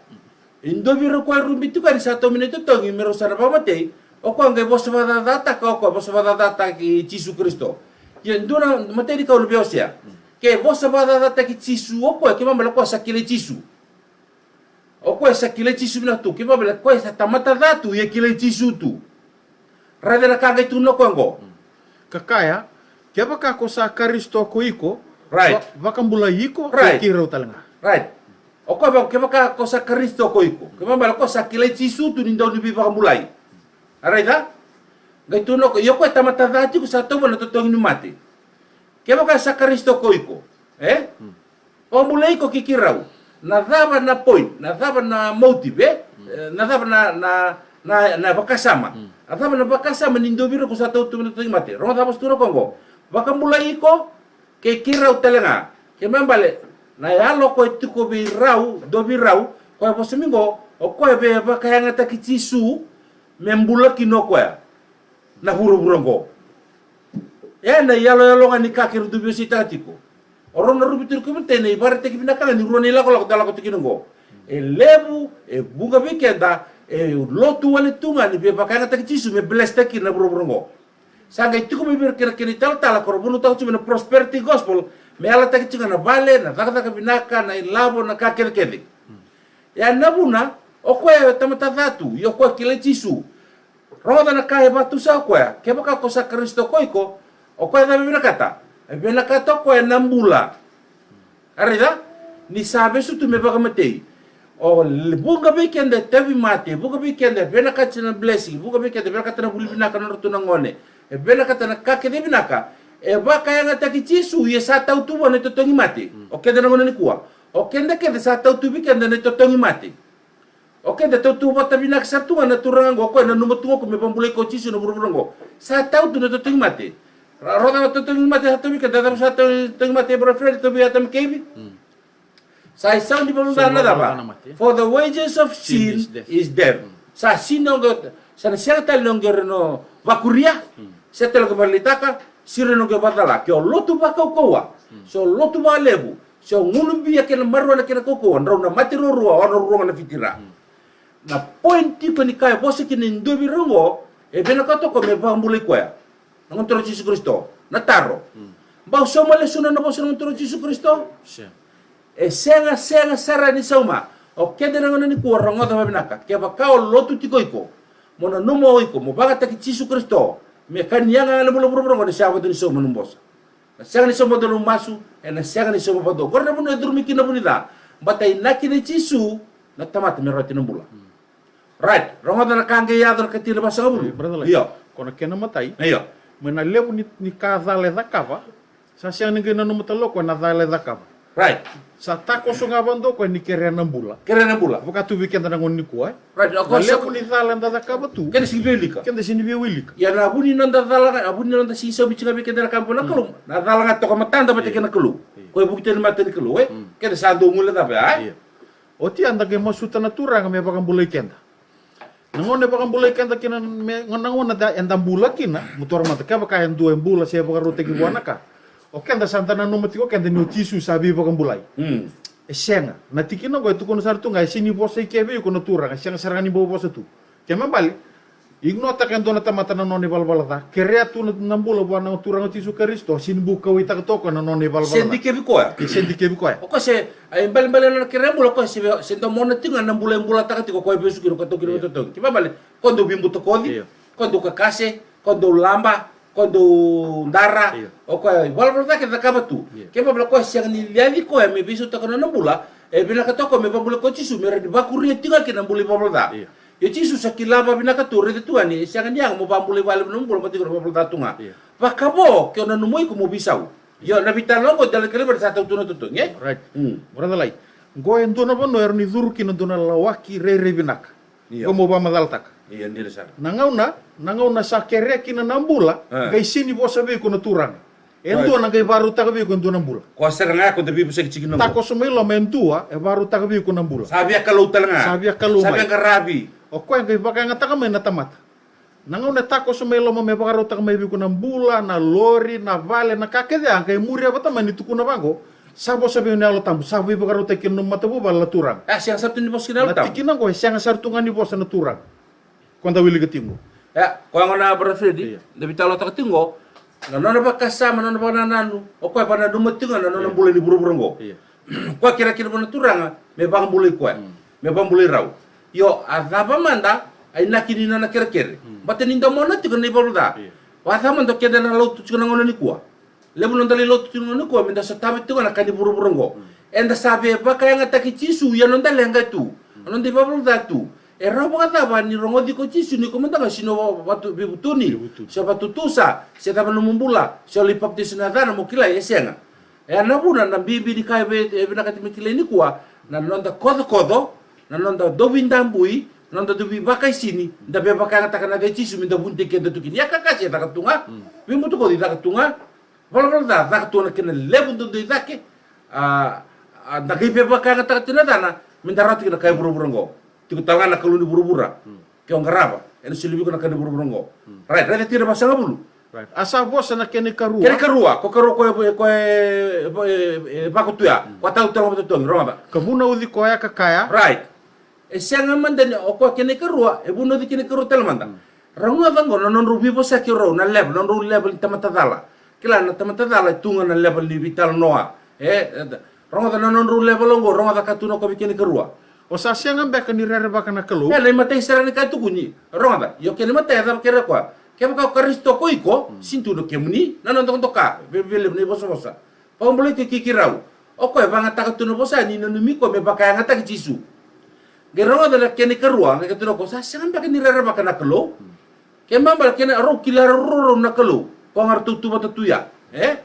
E dua vei rau koya e rube tiko yani sa taumi na itotogi me rau sa na vakamatei. O koya qai vosa vakacacataka o koya, vosa vakacacataki Jisu Karisito. Ia e dua na matai ni kau na veiwasea. Ke vosa vakacacataki Jisu o koya, kevaka bale o koya sa kilai Jisu. O koya sa kilai Jisu vinaka tu, kevaka bale o koya sa tamata ca tu, ia kilai Jisu tu. Raica na ka qai tukuna o koya oqo. Ka kaya, kevaka ko sa Karisito ko iko, right, va-, vakabulai iko, right, kei keirau tale ga. Right. O koya vaka, kevaka ko sa Karisito ko iko. Kevaka bale o koya sa kilai Jisu tu ni dau ni veivakabulai. A raica? Qai tukuna o koya, ia o koya tamata ca tiko sa tauva na totogi ni mate. Kevaka sa Karisito ko iko. E? Vakabulai iko kei keirau. Na cava na point, na cava na motive, e? E, na cava na, na, na, na vakasama. Na cava na vakasama ni dua vei ira ko sa tauva na totogi mate. Rogoca vosa tu na koya oqo. Vakabulai iko, kei keirau tale ga. Kevaka bale, na yalo ko e tiko vei rau, dua vei rau, ko e vosa mai oqo, o koya via vakayagataki Jisu, me bula kina o koya. Na vuravura oqo. E na iyaloyalo ga ni ka keirau dau veiwaseitaka tiko. O rau na ruvi tiko vata na ivakaraitaki vinaka ga ni rua na ilakolako da lako tiko kina oqo. E levu, e vuqa vei keda, e lotu wale tu ga ni via vakayagataki Jisu me blesstaki na vuravura oqo. Sa qai tiko mai vei ira kei na kena italatala ko ra vunautaka tiko mai na prosperity gospel, me yalataki tiko ga na vale, na cakacaka vinaka, na ilavo, na ka kecekece. Ia na vuna, o koya e tamata ca tu, ia o koya kilai Jisu. Rogoca na ka e vakatusa o koya, kevaka ko sa Karisito ko iko, o koya cava e vinakata? E vinakata o koya na bula. A raica? Ni sa vesu tu me vakamatei. O le-, vuqa vei keda e tauvimate, vuqa vei keda e vinakata na blessing, vuqa vei keda e vinakata na vuli vinaka na nodratou na gone. E vinakata na ka kece vinaka. E vakayagataki Jisu, ia sa tau tu vua na itotogi mate. O keda na gauna nikua. O keda kece sa tau tu vei keda na itotogi mate. O keda tautauvata vinaka sara tu ga na turaga oqo, o koya nanuma tu ga o koya me vakabulai koya o Jisu na vuravura oqo. Sa tau tu na totogi mate. Ra-, rogoca na totogi mate sa tau vei keda, cava sa tau, totogi mate, Brother Fred, tau vei Atama kei Ivi. Sa isau ni valuta na cava? For the wages of sin is death. Sa sega ni o qai, sa na sega tale ni o qai rawa ni vakuria, se tale o qai valeitaka, se rawa ni o qai vacala. Ke o lotu vakaukauwa, se o lotu vakalevu, se o gulubia kei na maroroi na kena kaukauwa, drau na mate ruarua, o na ruarua ga na fitira. Na point tiko ni ka e vosa kina e dua vei rau oqo, e vinakata o koya me vakabulai koya. Na Gone Turaga o Jisu Karisito. Na taro. Bau sauma lesona na vosa na Gone Turaga o Jisu Karisito? E sega, sega sara ni sauma. O keda na gauna nikua rogoca vakavinaka. Kevaka o lotu tiko iko, mo nanuma o iko mo vakayagataki Jisu Karisito me ka ni yaga ga na bula vuravura oqo, ena sega vakadua ni sauma na nomu vosa. Na sega ni sauma vakadua na nomu masu, ena sega ni sauma vakadua. Oqori na vanua e curumi kina na vu ni ca. Baleta e inaki nei Jisu na tamata me rawati na bula. Right. Rogoca na ka qai yaco na katina vasagavulu. Io. Ko na kena matai. Io. Mai na levu ni, ni ka cala e cakava, sa sega ni qai nanuma tale o koya na cala e cakava. Right. Sa takoso ga vakadua o koya ni kerea na bula. Kerea na bula. Vaka tu vei keda na gauna nikua, e? Right. Na levu ni cala eda cakava tu, keda sega ni via wilika. Keda sega ni via wilika. Ia na vu ni noda cala ga, na vu ni noda sega ni saumi tiko ga vei keda na ka vua na Kalou. Na cala ga toka matada vata kei na Kalou. Ko e vuki tani mata ni Kalou, e? Keda sa dau guilecava, e? Oti eda qai masuta na Turaga me vakabulai keda. Na gauna e vakabulai keda kina, me, na gauna da, eda bula kina, mo taura mada, kevaka e dua e bula se vakarautaki vua na ka. O keda sa da nanuma tiko keda ni o Jisu sa veivakabulai. E sega. Na tikina oqo e tukuna sara tu ga, e sega ni vosa i ke vei iko na Turaga, e sega sara ga ni bau vosa tu. Kena ibalebale, ignore-taka e dua na tamata na nona ivalavala ca. Kerea tu na, na bula vua na Turaga o Jisu Karisito, sega ni bau kauwaitaka toka na nona ivalavala ca. Se dikevi koya. E se dikevi koya. O koya se, a ibalebale na nona kerea bula, o koya se, se domona tiko ga na bula e bulataka tiko o koya e vesu kina, o koya taukena vakatotogi. Kena ibalebale, o koya dau veibutakoci, o koya dau kakase, o koya dau laba, o koya dau dara, o koya ivalavala ca e cakava tu. Kena ibalebale o koya sega ni liaci koya me veisautaka na nona bula, e vinakata o koya me vakabulai koya o Jisu, me rawa ni vakuria tiko ga kina na bula ivalavala ca. Ia o Jisu sa kila vakavinaka tu, raica tu ga ni sega ni yaga mo vakabulai vakalevu na nomu bula, baleta tiko na ivalavala ca tu ga. Vakavo ke o nanuma o iko mo veisau. Io, na veitalanoa oqo e dela ni Kalivari sa tau tu na totogi, e? Right. Brother Lai, oqo e dua na vanua e rawa ni curu kina dua na lawaki rairai vinaka. Io. Oqo mo vakamacalataka. Io, dina sara. Na gauna, na gauna sa kerea kina na bula, qai sega ni vosa vei iko na Turaga. E dua na qai vakarautaka vei iko e dua na bula. Koya sara ga ko da veivosaki tiko kina oqo. Takoso mai loma e dua e vakarautaka vei iko na bula. Sa via Kalou tale ga. Sa via Kalou mai. Sa via qaravi. O koya qai vakayagataka mai na tamata. Na gauna e takoso mai loma me vakarautaka mai vei iko na bula, na lori, na vale, na ka kece, a qai muria vata mai ni tukuna vaqo. Sa vosa vei au na Yalo Tabu, sa veivakarautaki kina nomu matavuvale na Turaga. E sega sara tu ni vosa kina na Yalo Tabu. Na tikina qo e sega sara tu ga ni vosa na Turaga. Ko da wilika tiko. E, koya gona, brother Fredi, io, da veitalanoataka tiko qo. Na nona vakasama, na nona vakanananu, o koya vakananuma tiko ga na nona, io, bula ni vuravura qo. Io. Koya kerekere vua na Turaga me vakabulai koya, mm, me vakabulai rau. Io, a cava mada a inaki ni nona kerekere? Mm. Baleta ni domona tiko na ivalavala ca. Io. A cava mada o keda na lotu tiko na gauna nikua? Levu noda lai lotu tiko na gauna nikua me da sotava tiko na ka ni vuravura oqo. Mm. Eda sa via vakayagataki Jisu, ia noda leqa tu, mm, a noda ivalavala ca tu. E rawa vakacava ni rogoci iko o Jisu ni iko mada ga sega ni o va-, vatu-, veivutuni, veivutuni, se o vatutusa, se cava nomu bula, se o lai papitaiso ena yacana mo kilai? E sega. E a na vuna na bibi ni ka e vei-, e vinakati me kilai nikua, na noda kocokoco, na noda dauveidabui, na noda dauveivakaisini, da via vakayagataka na yaca i Jisu me da vunitaki keda tu kina. Ia ka qase e caka tu ga, mm, veibutakoci e caka tu ga, valavala ca e caka tu ga na kena levu duadua i cake. A, a, da qai via vakayagataka tu na yacana me da rawata kina na ka e vuravura oqo. Tiko tale ga na kalou ni vuravura. Mm. Ke o qarava, ena soli vei iko na ka ni vuravura oqo. Mm. Right, raica tiko na vasagavulu. Right. A sa vosa na kena ikarua. Kena ikarua, ko karua ko e, ko e, e, e, e vako tu ya. Mm. Ko a tau tale ga vakatotogi, rogoca. Ka vunauci koya ka kaya. Right. E sega mada ni, o koya kena ikarua, e vunauci kena ikarua tale mada. Mm. Rogoca oqo na nodrau veivosaki o rau, na level, na nodrau level ni tamata cala. Kila na tamata cala e tu ga na level ni veitalanoa. E, e, rogoca na nodrau level oqo, rogoca ka tukuna o koya vei kena ikarua. O sa sega beka ni rerevaka na Kalou? E, na imatai sara ni ka e tukuni. Rogoca, io kena imatai e cava kere o koya? Kevaka o Karisito ko iko, mm, sega ni tu na kemuni, na noda doka, vei, vei levu na ivosavosa. Vakabulai iko i keirau. O koya e vakayagataka tu na vosa ni nanumi koya me vakayagataki Jisu. Qai rogoca na kena ikarua, qai ka tukuna o koya, sa sega beka ni rerevaka na Kalou? Kena ibalebale kena rau kila rau rau na Kalou. Koya ga ratou tu vata tu ya. E?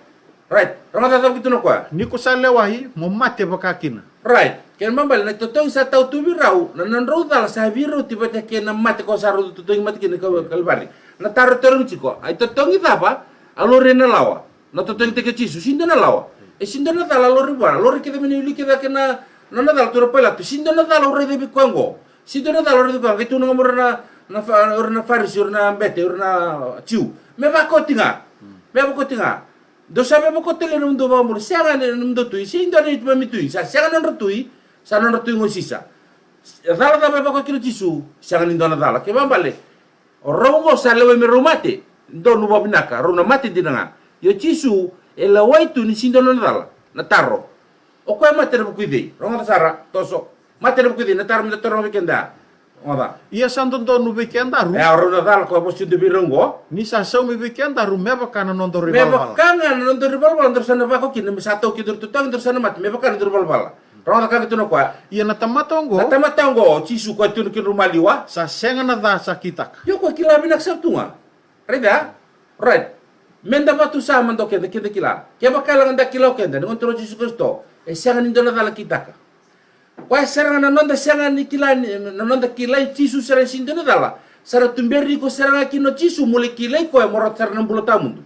Right. Rogoca cava e tukuna o koya. Ni ko sa lewai, mo mate vakakina. Right. Kena ibalebale na itotogi sa tau tu vei rau, na nodrau cala sa veirauti vata kei na mate ko sa rau totogi mate kina e Kal-, Kalivari. Na taro e tarogi tiko, a itotogi cava a laurai na lawa? Na totogitaki o Jisu, sega ni dua na lawa. E sega ni dua na cala a laurai vua, a laurai kece mai na wili kece kei na, na nona cala, tukuna o Pailato, sega ni dua na cala au raica vei koya oqo. Sega ni dua na cala au raica vei koya, qai tukuna ga mai o ira na, na Fa-, o ira na Farisi, o ira na bete, o ira na Jiu. Me vakoti ga. Me vakoti ga. Dou sa me vakoti tale na nomudou vakabula, sega ni nomudou tui, sega ni dua na neimami tui, sa sega na nodra tui, sa nodra tui gone sisa. E cala cava e vakoti kina o Jisu? Sega ni dua na cala. Kena ibalebale, o rau oqo sa lewai me rau mate, donu vakavinaka, rau na mate dina ga. Ia o Jisu e lewai tu ni sega ni dua na cala. Na taro. O koya e mate ena vuku i cei? Rogoca sara, toso. Mate ena vuku i cei? Na taro meda taroga vei keda. Rogoca. Ia sa dodonu vei kedaru. E, o rau na cala, koya e vosa tu vei rau oqo. Ni sa saumi vei kedaru me vaka na nodaru ivalavala. Me vaka ga na nodaru ivalavala, daru sa na vako kina, me sa tau kedaru totogi, daru sa na mate, me vaka na nodaru ivalavala. Rogoca ka qai tukuna o koya. Ia na tamata oqo. Na tamata oqo, o Jisu koya e tukuna kina rau maliwa. Sa sega na ca sa kitaka. Io, koya kila vinaka sara tu ga. Raica? Right. Meda vatusa mada o keda, keda kila. Kevaka e leqa da kila o keda, na Gone Turaga o Jisu Karisito, e sega ni dua na cala kitaka. Koya sara ga na noda sega ni kila ni, na noda kilai Jisu sara ni sega ni dua na cala. Sa na tuberi iko sara ga kina o Jisu mo lai kilai koya mo rawata sara na bula tawamudu.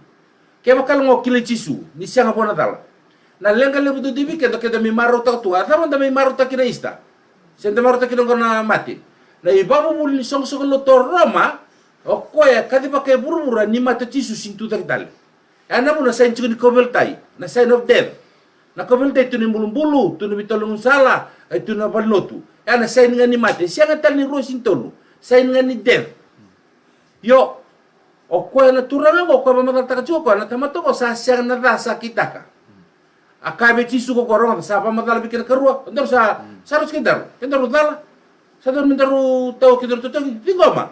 Kevaka leqa o kilai Jisu, ni sega vua na cala. Na leqa levu duadua vei keda, keda mai marautaka tu, a cava da mai marautaka kina Easter? Se da marautaka kina oqo na mate. Na ivakavuvuli ni soqosoqo lotu o Roma, o koya e kacivaka e vuravura ni mate o Jisu sega ni tucake tale. E a na vuna na saini tiko ni kauveilatai, na sign of death. Na kauveilatai tu na ibulubulu, tu na veitolo ni gaunisala, e tu na valenilotu. E a na saini ga ni mate, sega tale ni rua se ni tolu. Saini ga ni death. Io, o koya na turaga oqo, o koya vakamacalataka tiko o koya, na tamata oqo sa sega na ca sa kitaka. A kaya vei Jisu ko koya, rogoca, sa vakamacala vei keda karua, o daru sa, sa rauti kedaru, kedaru cala, sa daru me daru tau kedaru totogi, ciqoma.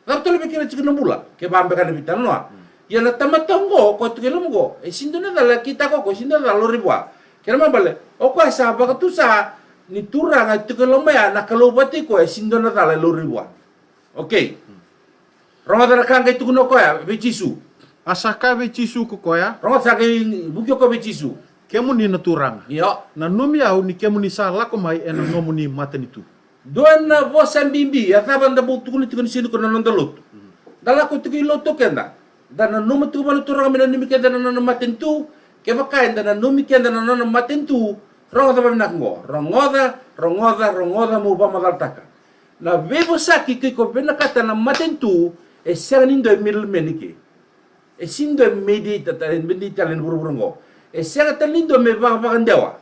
Cava tale vei keda tiko na bula, ke vaka beka na veitalanoa. Ia na tamata oqo, koya tu kei loma oqo, e sega ni dua na cala e kitaka o koya, e sega ni dua na cala e laurai vua. Kena ibalebale, o koya sa vakatusa ni Turaga e tu kei loma ya, na Kalou vata kei koya, e sega ni dua na cala e laurai vua. Okay. Rogoca na ka qai tukuna o koya vei Jisu. A sa kaya vei Jisu ko koya. Rogoca, sa qai vuki o koya vei Jisu. Kemuni na Turaga. Io. Nanumi au ni kemuni sa lako mai ena nomuni matanitu. Dua na vosa bibi, a cava da bau tukuna tiko ni sega ni ko na noda lotu. Da lako tiko i lotu o keda. Da nanuma tiko vua na Turaga me nanumi keda na nona matanitu. Kevaka eda nanumi keda na nona matanitu, rogoca vakavinaka oqo. Rogoca, rogoca, rogoca, meu vakamacalataka. Na veivosaki ke ko vinakata na matanitu, E sega ni dua e middleman i ke. E sega ni dua e mediator tale, mediator tale ni vuravura oqo. E sega tale ni dua me vakavakadewa.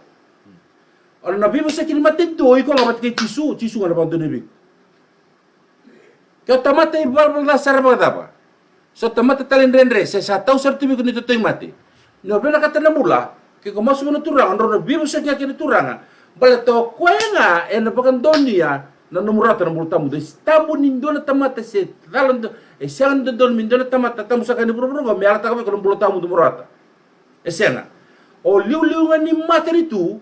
O na veivosaki ni matanitu o iko ga vata kei Jisu, Jisu ga na vakadonui vei iko. Ke o tamata ivalavala ca sara vakacava, so tamata tale dredre, se sa tau sara tu vei iko ni totogi mate, ni o vinakata na bula, ke ko masu vua na Turaga, drau na veivosaki ga kei na Turaga. Baleta o koya ga ena vakadonuya na nomu rawata na bula tawamudu. E tabu ni dua na tamata se cala, e sega ni dodonu me dua na tamata tabu saka ni vuravura oqo me yalataka vei iko na bula tawamudu mo rawata. E sega. O liuliu ga ni matanitu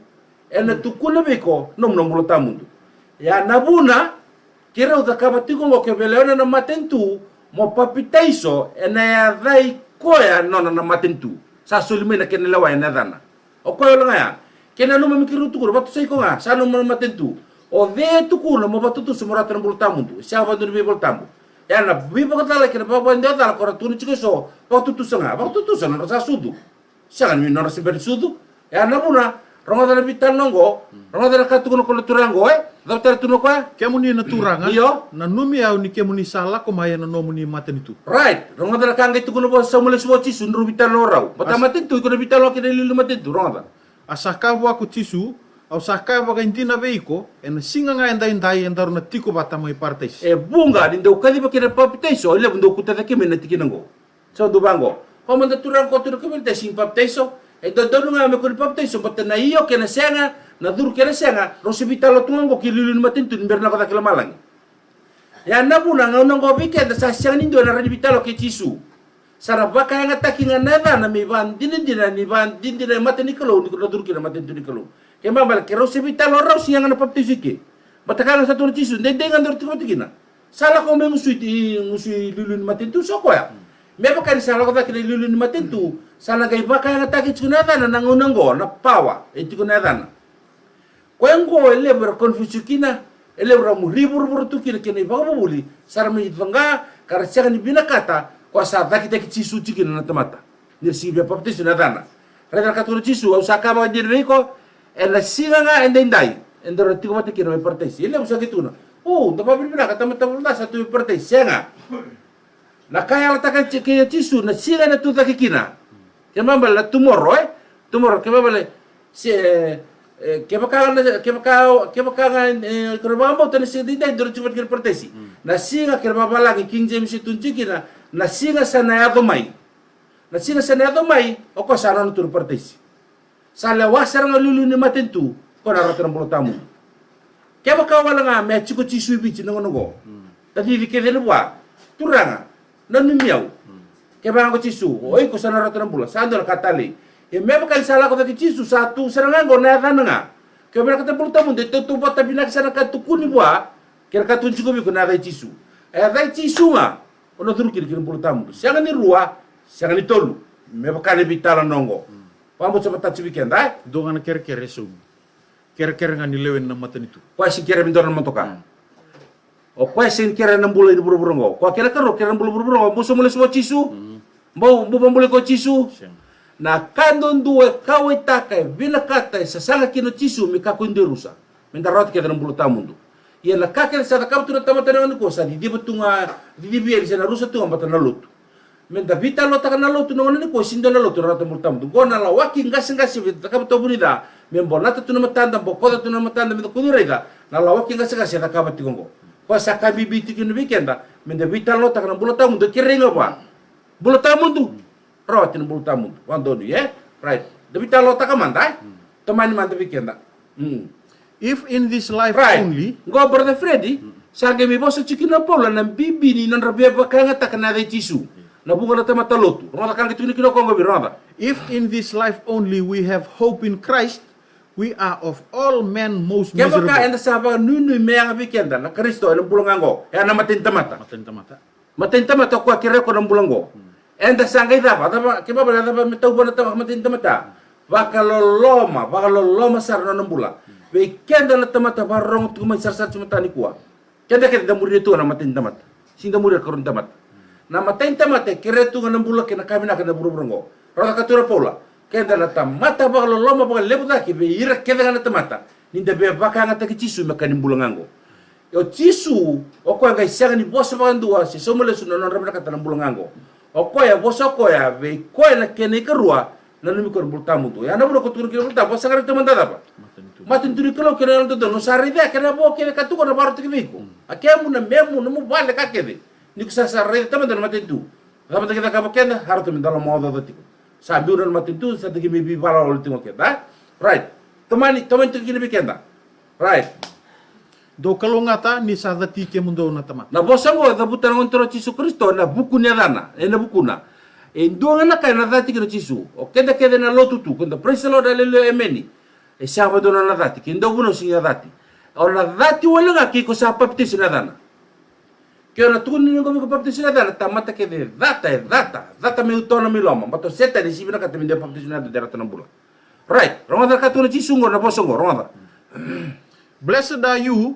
ena tukuna vei iko nomu na bula tawamudu. Ya na vuna keirau cakava tiko oqo, ke o via lewena na matanitu, mo papitaiso ena yaca i koya nona na matanitu. Sa soli mai na kena lewa ena yacana. O koya wale ga ya. Ke nanuma me keirau tukuna, vakatusai iko ga, sa nomu na matanitu. O cei e tukuna mo vakatutusa mo rawata na bula tawamudu? E sega vakadua ni veivolatabu. Ya na veivakacalai kei na vakavakadewa cala ko ra tukuna tiko eso, vakatutusa ga, vakatutusa nodra sa sucu. Sega ni nodra se bera ni sucu. Ya na vuna, rogoca na veitalanoa oqo, rogoca na ka tukuna ko na turaga oqo, e? Cavuta na turaga oqo, e? Kemuni na turaga, io, nanumi au ni kemuni sa lako mai ena nomuni matanitu. Right. Rogoca na ka qai tukuna vua, sauma lesu vua o Jisu, drau veitalanoa rau. Bata matanitu, iko na veitalanoa kei na iliuliu ni matanitu, rogoca. A sa kaya vua ko Jisu, au sa kaya vakaidina vei iko, ena siga ga edaidai edaru na tiko vata mai Parataisi. E vuqa ni dau kaciva kina papitaiso, e levu dau kutacake mai na tikina oqo. Sa dua vaqo. Ko mada turaga ko turaga kemuni, da sigi papitaiso. E dodonu ga me kua ni papitaiso, bata na io kei na sega, na curu kei na sega, rau se veitalanoa tu ga oqo kei liuliu ni matanitu ni bera na lako cake i lomalagi. Ya na vuna gauna oqo vei keda sa sega ni dua ena rawa ni veitalanoa kei Jisu. Sa na vakayagataki ga na yacana me ivakadinadina, ni ivakadinadina e mata ni Kalou, ni ko na curu kina matanitu ni Kalou. Ke mamale, ke rau se veitalanoa rau, sega ga na papitaiso i ke. Bata ka ga sa tukuna o Jisu, daidai ga daru tiko vata kina. Sa lako mai gusui, gusui liuliu ni matanitu, sa koya. Me vaka ni sa lako cake na iliuliu ni matanitu, sa na qai vakayagataki tiko na yacana na gauna oqo, na pawa e tiko na yacana. Koya oqo e levu era confuse kina, e levu ra muri vuravura tu kina kei na ivakavuvuli, sa ra mai coqa, ka ra sega ni vinakata, koya sa cakitaki Jisu tiko kina na tamata. Ni ra sigi via papitaiso na yacana. Raica na ka tukuna o Jisu, au sa kaya vakaidina vei iko, ena siga ga edaidai edaru na tiko vata kina mai Parataisi. E levu sa qai tukuna, o, da vakavinavinaka, tamata vakaca sa tu mai Parataisi. Sega. Na ka e yalataka kei Jisu, na siga ena tu cake kina. Ke mamale na tomorrow, e? Tomorrow, ke mamale, se, e, kevaka ga na, kevaka, kevaka ga, e, ko na vakabauta na siga edaidai daru tiko vata kina Parataisi. Na siga, ke na vavalagi King James e tukuna tiko kina, na siga sa na yaco mai. Na siga sa na yaco mai, o koya sa nona tu na Parataisi. Sa lewa sara ga liuliu ni matanitu, ko na rawata na bula tawamudu. Kevaka wale ga me a tiko Jisu i Viti na gauna oqo, na cici kece ni vua, turaga, nanumi au. Kevaka ko Jisu, o iko sa na rawata na bula, sa dua na ka talei. Ia me vaka ni sa lako cake Jisu, sa tu sara ga oqo na yacana ga. Ke o vinakata na bula tawamudu, e tautauvata vinaka sara na ka tukuni vua, kei na ka tukuni tiko vei iko na yaca i Jisu. A yaca i Jisu ga, o na curu kina ki na bula tawamudu. Sega ni rua, sega ni tolu. Me vaka na veitalanoa oqo. Vakabauta sa matata tiko vei keda, e? Dua ga na kerekere e saumi. Kerekere ga ni lewe ni na matanitu. Koya sega ni kerea me dua na motoka. O koya sega ni kerea na bula i vuravura oqo. Koya kena karua, kerea na bula i vuravura oqo. Bau sauma lesu vua o Jisu. Bau, bau vakabulai koya o Jisu. Sega. Na ka duadua e kauwaitaka, e vinakata, e sasaga kina o Jisu me kakua ni dua e rusa. Me da rawata kece na bula tawamudu. Ia na ka kece sa cakava tu na tamata na gauna nikua, sa ciciva tu ga, cicivi yani se na rusa tu ga baleta na lotu. Me da veitalanoataka na lotu na gauna nikua, sega ni dua na lotu na rawata na bula tawamudu. Qo na lawaki qaseqase, vei cakava tu vuni ca, me bonata tu na matada, bokoca tu na matada, me da kua ni raica na lawaki qaseqase e cakava tiko oqo. Koya sa ka bibi tiko kina vei keda, me da veitalanoataka na bula tawamudu, kerei ga vua. Bula tawamudu. Rawati na bula tawamudu. Vakadonui, e? Right. Da veitalanoataka mada, e? Tomani mada vei keda. Mm. If in this life, right, only. Qo, Brother Freddy, sa qai mai vosa tiko kina o Paula na bibi ni nodra via vakayagataka na yaca i Jisu. Na vuqa na tamata lotu. Rogoca ka qai tukuni kina o koya qo vei, rogoca. If in this life only we have hope in Christ, we are of all men most miserable. Kevaka eda sa vakanuinui me yaga vei keda na Karisito ena bula ga qo, e a na mata ni tamata. Mata ni tamata. Mata ni tamata o koya kerea ko na bula oqo. Eda sa qai cava, cava, ke vavale, cava me tau vua na tamata, mata ni tamata. Vakaloloma, vakaloloma sara na nona bula. Vei keda na tamata vakarorogo tiko mai sarasara tiko mataka nikua. Keda kece da muria tu ga na mata ni tamata. Sega ni da muria na karua ni tamata. Na mata ni tamata e kerea tu ga na bula kei na ka vinaka na vuravura oqo. Rogoca ka tukuna o Paula. Keda na tamata vakaloloma vakalevu cake vei ira kece ga na tamata. Ni da via vakayagataki Jisu me ka ni bula ga oqo. O Jisu, o koya qai sega ni vosa vakadua se sauma lesu na nodra vinakata na bula ga oqo. O koya e vosa o koya vei koya na kena ikarua, nanumi koya na bula tawamudu. Ya na vuna ko tukuna kina na bula tawamudu, vakasaqarai taumada na cava? Matanitu ni Kalou kei na yalododonu. Sa raica kena vo kece ka tu qo na vakarautaki vei iko. A kemu, na memu, nomu vale, ka kece. Ni ko sa, sa raica taumada na matanitu. Cava da qai cakava keda? Sa rauta me da lomaocaoca tiko. Sa biu na matanitu, sa da qai mai veivakalawalawa tiko keda. Right. Tomani, tomani tiko kina vei keda. Right. Dou kalougata ni sa cati kemudou na tamata. Na vosa oqo e cavuta na Gone Turaga o Jisu Karisito ena vuku ni yacana, ena vukuna. E dua ga na ka ena cati kina o Jisu. O keda kece na lotu tu, keda praise the Lord, hallelujah, amen. E sega vakadua na nona cati, ke dua vuna o sega ni cati. O na cati wale ga ke iko sa papitaiso ena yacana. Ke o na tukuni ni ko vei iko papitaiso ena yacana, tamata kece e cata, e cata, cata me utona mai loma. Baleta o Setani e sega ni vinakata me dua e papitaiso ena yacana de rauta na bula. Right, rogoca na ka tukuna o Jisu oqo, na vosa oqo, rogoca. Blessed are you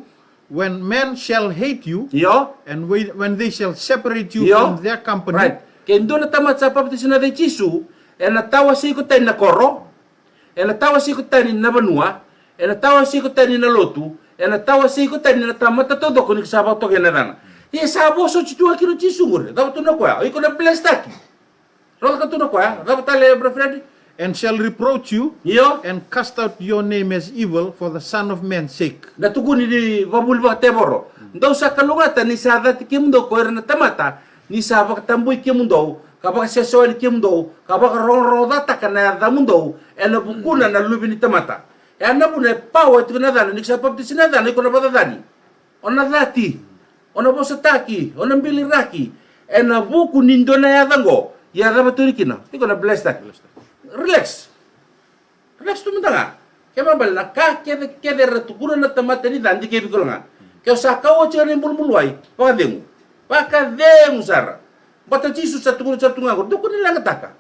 when men shall hate you, io, and when, when they shall separate you, io, from their company. Right. Ke dua na tamata sa papitaiso ena yaca i Jisu, ena tawasei iko tani na koro, ena tawasei iko tani na vanua, ena tawasei iko tani na lotu, ena tawasei iko tani na tamata taucoko ni ko sa vakatokai ena yacana. Ia sa vosa oti tu ga kina o Jisu qori. Cava tukuna o koya? O iko na blesstaki. Rogoca ka tukuna o koya. Cava tale, Brother Fred? And shall reproach you, io, and cast out your name as evil for the Son of Man's sake. Na tukuni ni vakavuli vakatevoro. Dou sa kalougata ni sa cati kemudou ko ira na tamata, ni sa vakatabui kemudou, ka vakasesewani kemudou, ka vakarogorogocataka na yacamudou ena vukuna na Luve ni tamata. E ya na vuna e pawa e tiko na yacana, ni ko sa papitaiso ena yacana iko na vakacacani. O na cati, o na vosataki, o na biliraki ena vuku ni dua na yaca oqo. Ia cava tu kina? Iko na blesstaki. Relax. Relax tu mada ga. Kena ibalebale na ka kece kece era tukuna na tamata ni ca, dikevi iko ga. Ke o sa kauwai tiko na ibulubuluwai, vakacegu. Vakacegu sara. Baleta o Jisu sa tukuna sara tu ga qo, dou kua ni leqataka.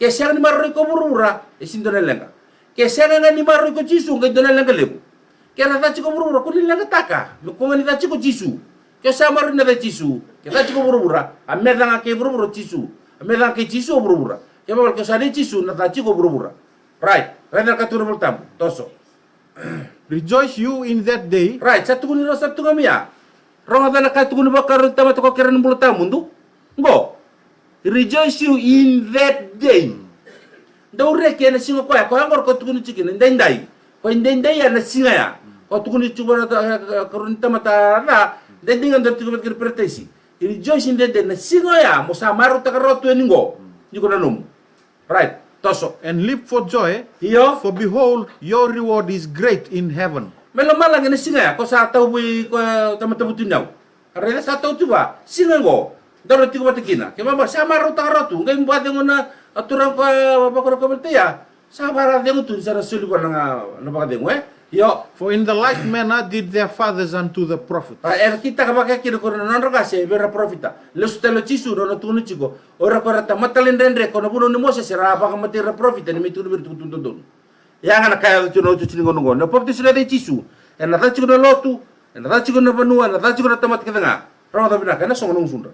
Ke sega ni maroroi iko vuravura, e sega ni dua na leqa. Ke sega ga ni maroroi iko o Jisu, qai dua na leqa levu. Ke na ca tiko vuravura, kua ni leqataka. Me kua ga ni ca tiko o Jisu. Ke o sa maroroi na ca i Jisu, ke ca tiko vuravura, a meca ga kei vuravura o Jisu. A meca ga kei Jisu o vuravura. Kena ibalebale ke o sa nei Jisu, na ca tiko o vuravura. Right. Raica na ka tukuna na iVolatabu. Toso. Rejoice you in that day. Right, sa tukuni rau sa tukuna mai ya. Rogoca na ka tukuni vakarau ni tamata ko kere na bula tawamudu. Qo. Rejoice you in that day. Dou reki ena siga koya, koya qori ko tukuni tiko kina, daidai. Ko daidai ya na siga ya. Ko tukuni tiko na ta-, ka-, ka-, karua ni tamata ca, daidai ga dou tiko vata kei na paradise. Rejoice in that day, na siga oya, mo sa marautaka rawa tu yani qo. Ni ko na nomu. Right, toso. And leap for joy, io, for behold, your reward is great in heaven. Me lomalagi na siga ya, ko sa tauvi ko tamata vutuniyau. A raica sa tau tu va, siga qo, daru tiko vata kina. Ke vava, sa marautaka rawa tu, qai vakacegu na turaga ko vakarautaka vata ya. Sa vakacegu tu ni sa na soli vua na, na vakacegu, e? Io. For in the like manner did their fathers unto the prophets. A, era kitaka vaka kina ko ira na nodra qase vei ira na parofita. Lesu tale o Jisu, nona tukuna tiko. O ira ko ira tamata lai dredre, ko na vunau nei Mosese era a vakamatei ira na parofita, ni mai tukuna vei ira itukutuku dodonu. Ia ga na ka e yaco tiko na iotioti ni gauna oqo. Na papitaiso ena yaca i Jisu. Ena ca tiko na lotu, ena ca tiko na vanua, ena ca tiko na tamata kece ga. Rogoca vinaka, ena sogo na gusudra.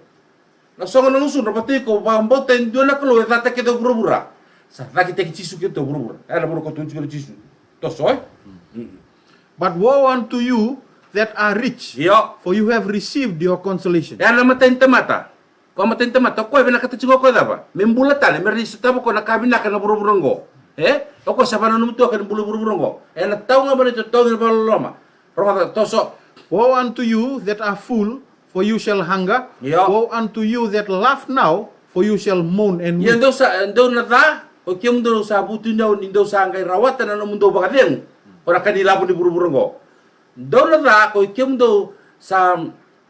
Na sogo na gusudra, vata iko vakabauta e dua na Kalou e cata kece o vuravura. Sa cakitaki Jisu kece o vuravura. Ena vuna ko tukuna tiko o Jisu. Toso, e? Mm. But woe unto you that are rich, io, for you have received your consolation. Ena matai ni tamata. Ko a matai ni tamata, o koya vinakata tiko o koya cava? Me bula tale, me rawa ni sotava o koya na ka vinaka na vuravura oqo. E? O koya sa vananumi tu o koya ni bula vuravura oqo. Ena tau ga mai na itotogi ni vakaloloma. Rogoca, toso. Woe unto you that are full, for you shall hunger. Io. Woe unto you that laugh now, for you shall mourn and weep. Ia dou sa, dou na ca, ko kemudou sa vutuniyau ni dou sa qai rawata na nomudou vakacegu. Ko na ka ni lavo ni vuravura oqo. Dou na ca, ko kemudou sa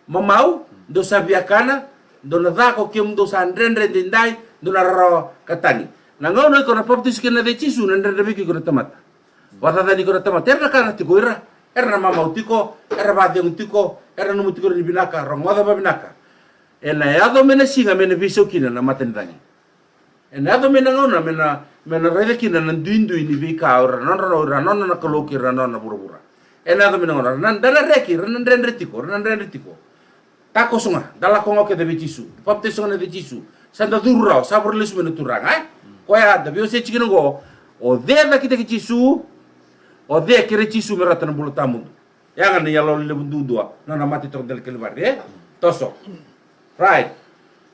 mamau, dou sa viakana, dou na ca ko kemudou sa dredre daidai, dou na rarawa ka tagi. Na gauna iko na papitaiso kina na yaca i Jisu, na dredre vei iko na tamata. Vakacacani iko na tamata. Era na kana tiko ira, era na mamau tiko, era vakacegu tiko, era nanuma tiko ira ni vinaka, rogoca vavinaka. Ena yaco mai na siga me na veisau kina na mata ni cagi. Ena yaco mai na gauna me na, me na raica kina na duidui ni veika o ira na nodra, o ira na nona na Kalou kei ira na nona na vuravura. Ena yaco mai na gauna, ra na, da na reki, ra na dredre tiko, ra na dredre tiko. Takoso ga, da lako ga o keda vei Jisu. Papitaiso ga ena yaca i Jisu. Sa da curu rawa, sa vakarau lesu mai na Turaga, e? Koya da veiwasei tiko kina oqo, o cei e cakitaki Jisu, o cei e kerei Jisu me rawata na bula tawamudu. Yaga na iyaloyalo levu duadua, na nona mate toka dela Kalivari, e? Toso. Right.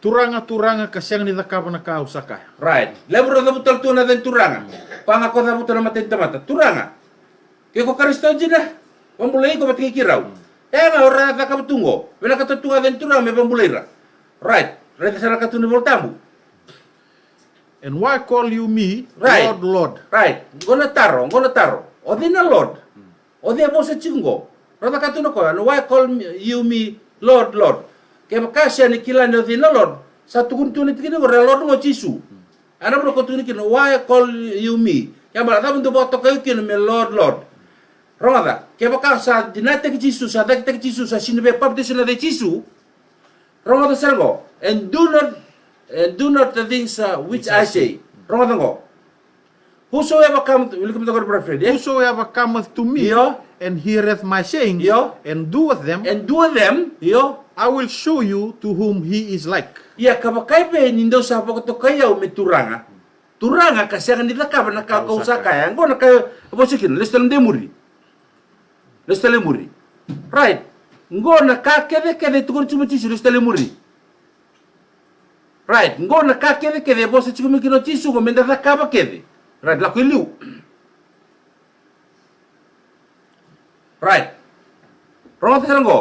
Turaga, Turaga, ka sega ni cakava na ka au sa kaya. Right. Levu era cavuta tale tu na yaca ni Turaga. Koya ga ko cavuta na mata ni tamata. Turaga. Ke ko Karisito dina. Vabulai iko vata kei keirau. Yaga, o ira cakava tu qo. Vinakata tu ga na yaca ni Turaga me vabulai ira. Right. Raica sara na katuni Volatabu. And why call you me Right. Lord, Lord? Right. Qo na taro, qo na taro. O cei na Lord? O cei e vosa tiko qo? Raica ka tu na koya, na why call me- you me Lord, Lord? Kevaka sega ni kila ni o cei na Lord, sa tukuni tu na tikina qo, ra Lord qo Jisu. A na vuna ko tukuni kina, why call you me? Kevaka cava dou vakatokai au kina me Lord, Lord? Rogoca, kevaka sa dinataki Jisu, sa cakitaki Jisu, sa sega ni via papitaiso ena yaca i Jisu, rogoca sara qo. And do not, and do not the things uh, which I say. Rogoca qo. Whosoever cometh, wilika mada qo, brother Fred, e? Whosoever cometh to me Io. And heareth my sayings Io. And doeth them, And doeth them, io. I will show you to whom he is like. Ia ka vakaevei ni dou sa vakatokai au me Turaga? Turaga ka sega ni cakava na ka kau sa kaya. Qo na ka e vosa kina, lesu tale mada i muri. Lesu tale i muri. Right. Qo na ka kecekece e tukuna tiko mai Jisu, lesu tale i muri. Right. Qo na ka kecekece e vosa tiko mai kina o Jisu qo me da cakava kece. Right, lako i liu. Right. Rogoca sara qo.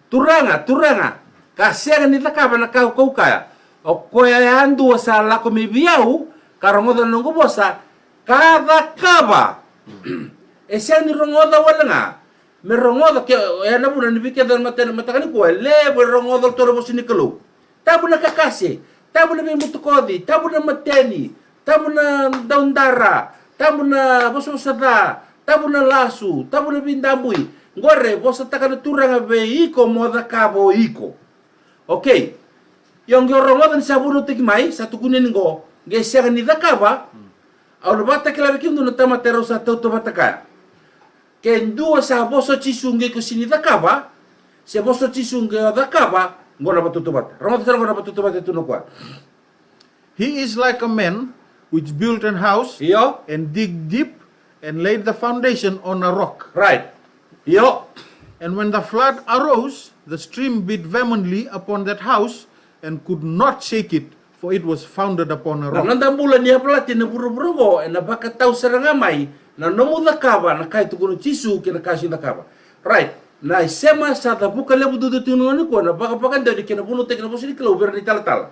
Turaga, Turaga, ka sega ni cakava na ka kau kaya. O koya yadua sa lako mai vei au, ka rogoca na noqu vosa, ka cakava. E sega ni rogoca wale ga. Me rogoca ke, e na vuna ni vei keda na mata- mataka nikua, e levu e rogoca tiko na vosa ni Kalou. Tabu na kakase, tabu na veibutakoci, tabu na mateni, tabu na daudara, tabu na vosavosa ca, tabu na lasu, tabu na veidabui. Qori e vosataka na Turaga vei iko mo cakava o iko. Okay. Io, qai o rogoca ni sa vunautaki mai, sa tukuni ni qo, qai sega ni cakava. Au na vakatakila vei kemudou na tamata erau sa tautauvata kaya. Ke dua sa vosa o Jisu qai ko sega ni cakava, se vosa o Jisu qai o cakava, qo na vakatautauvata. Rogoca sara qo na vakatautauvata e tu na koya. He is like a man which built an house Io. And dig deep and laid the foundation on a rock. Right. Io. And when the flood arose, the stream beat vehemently upon that house and could not shake it, for it was founded upon a Na rock. Noda bula ni yavalati ena vuravura oqo ena vakatau sara ga mai na nomu cakava na ka e tukuna o Jisu kei na ka e sega ni cakava. Right. Na isema sa cavuka levu duadua tiko na gauna nikua, na vakavakadewa ni kena vunautaki na vosa ni Kalou vei ira na italatala.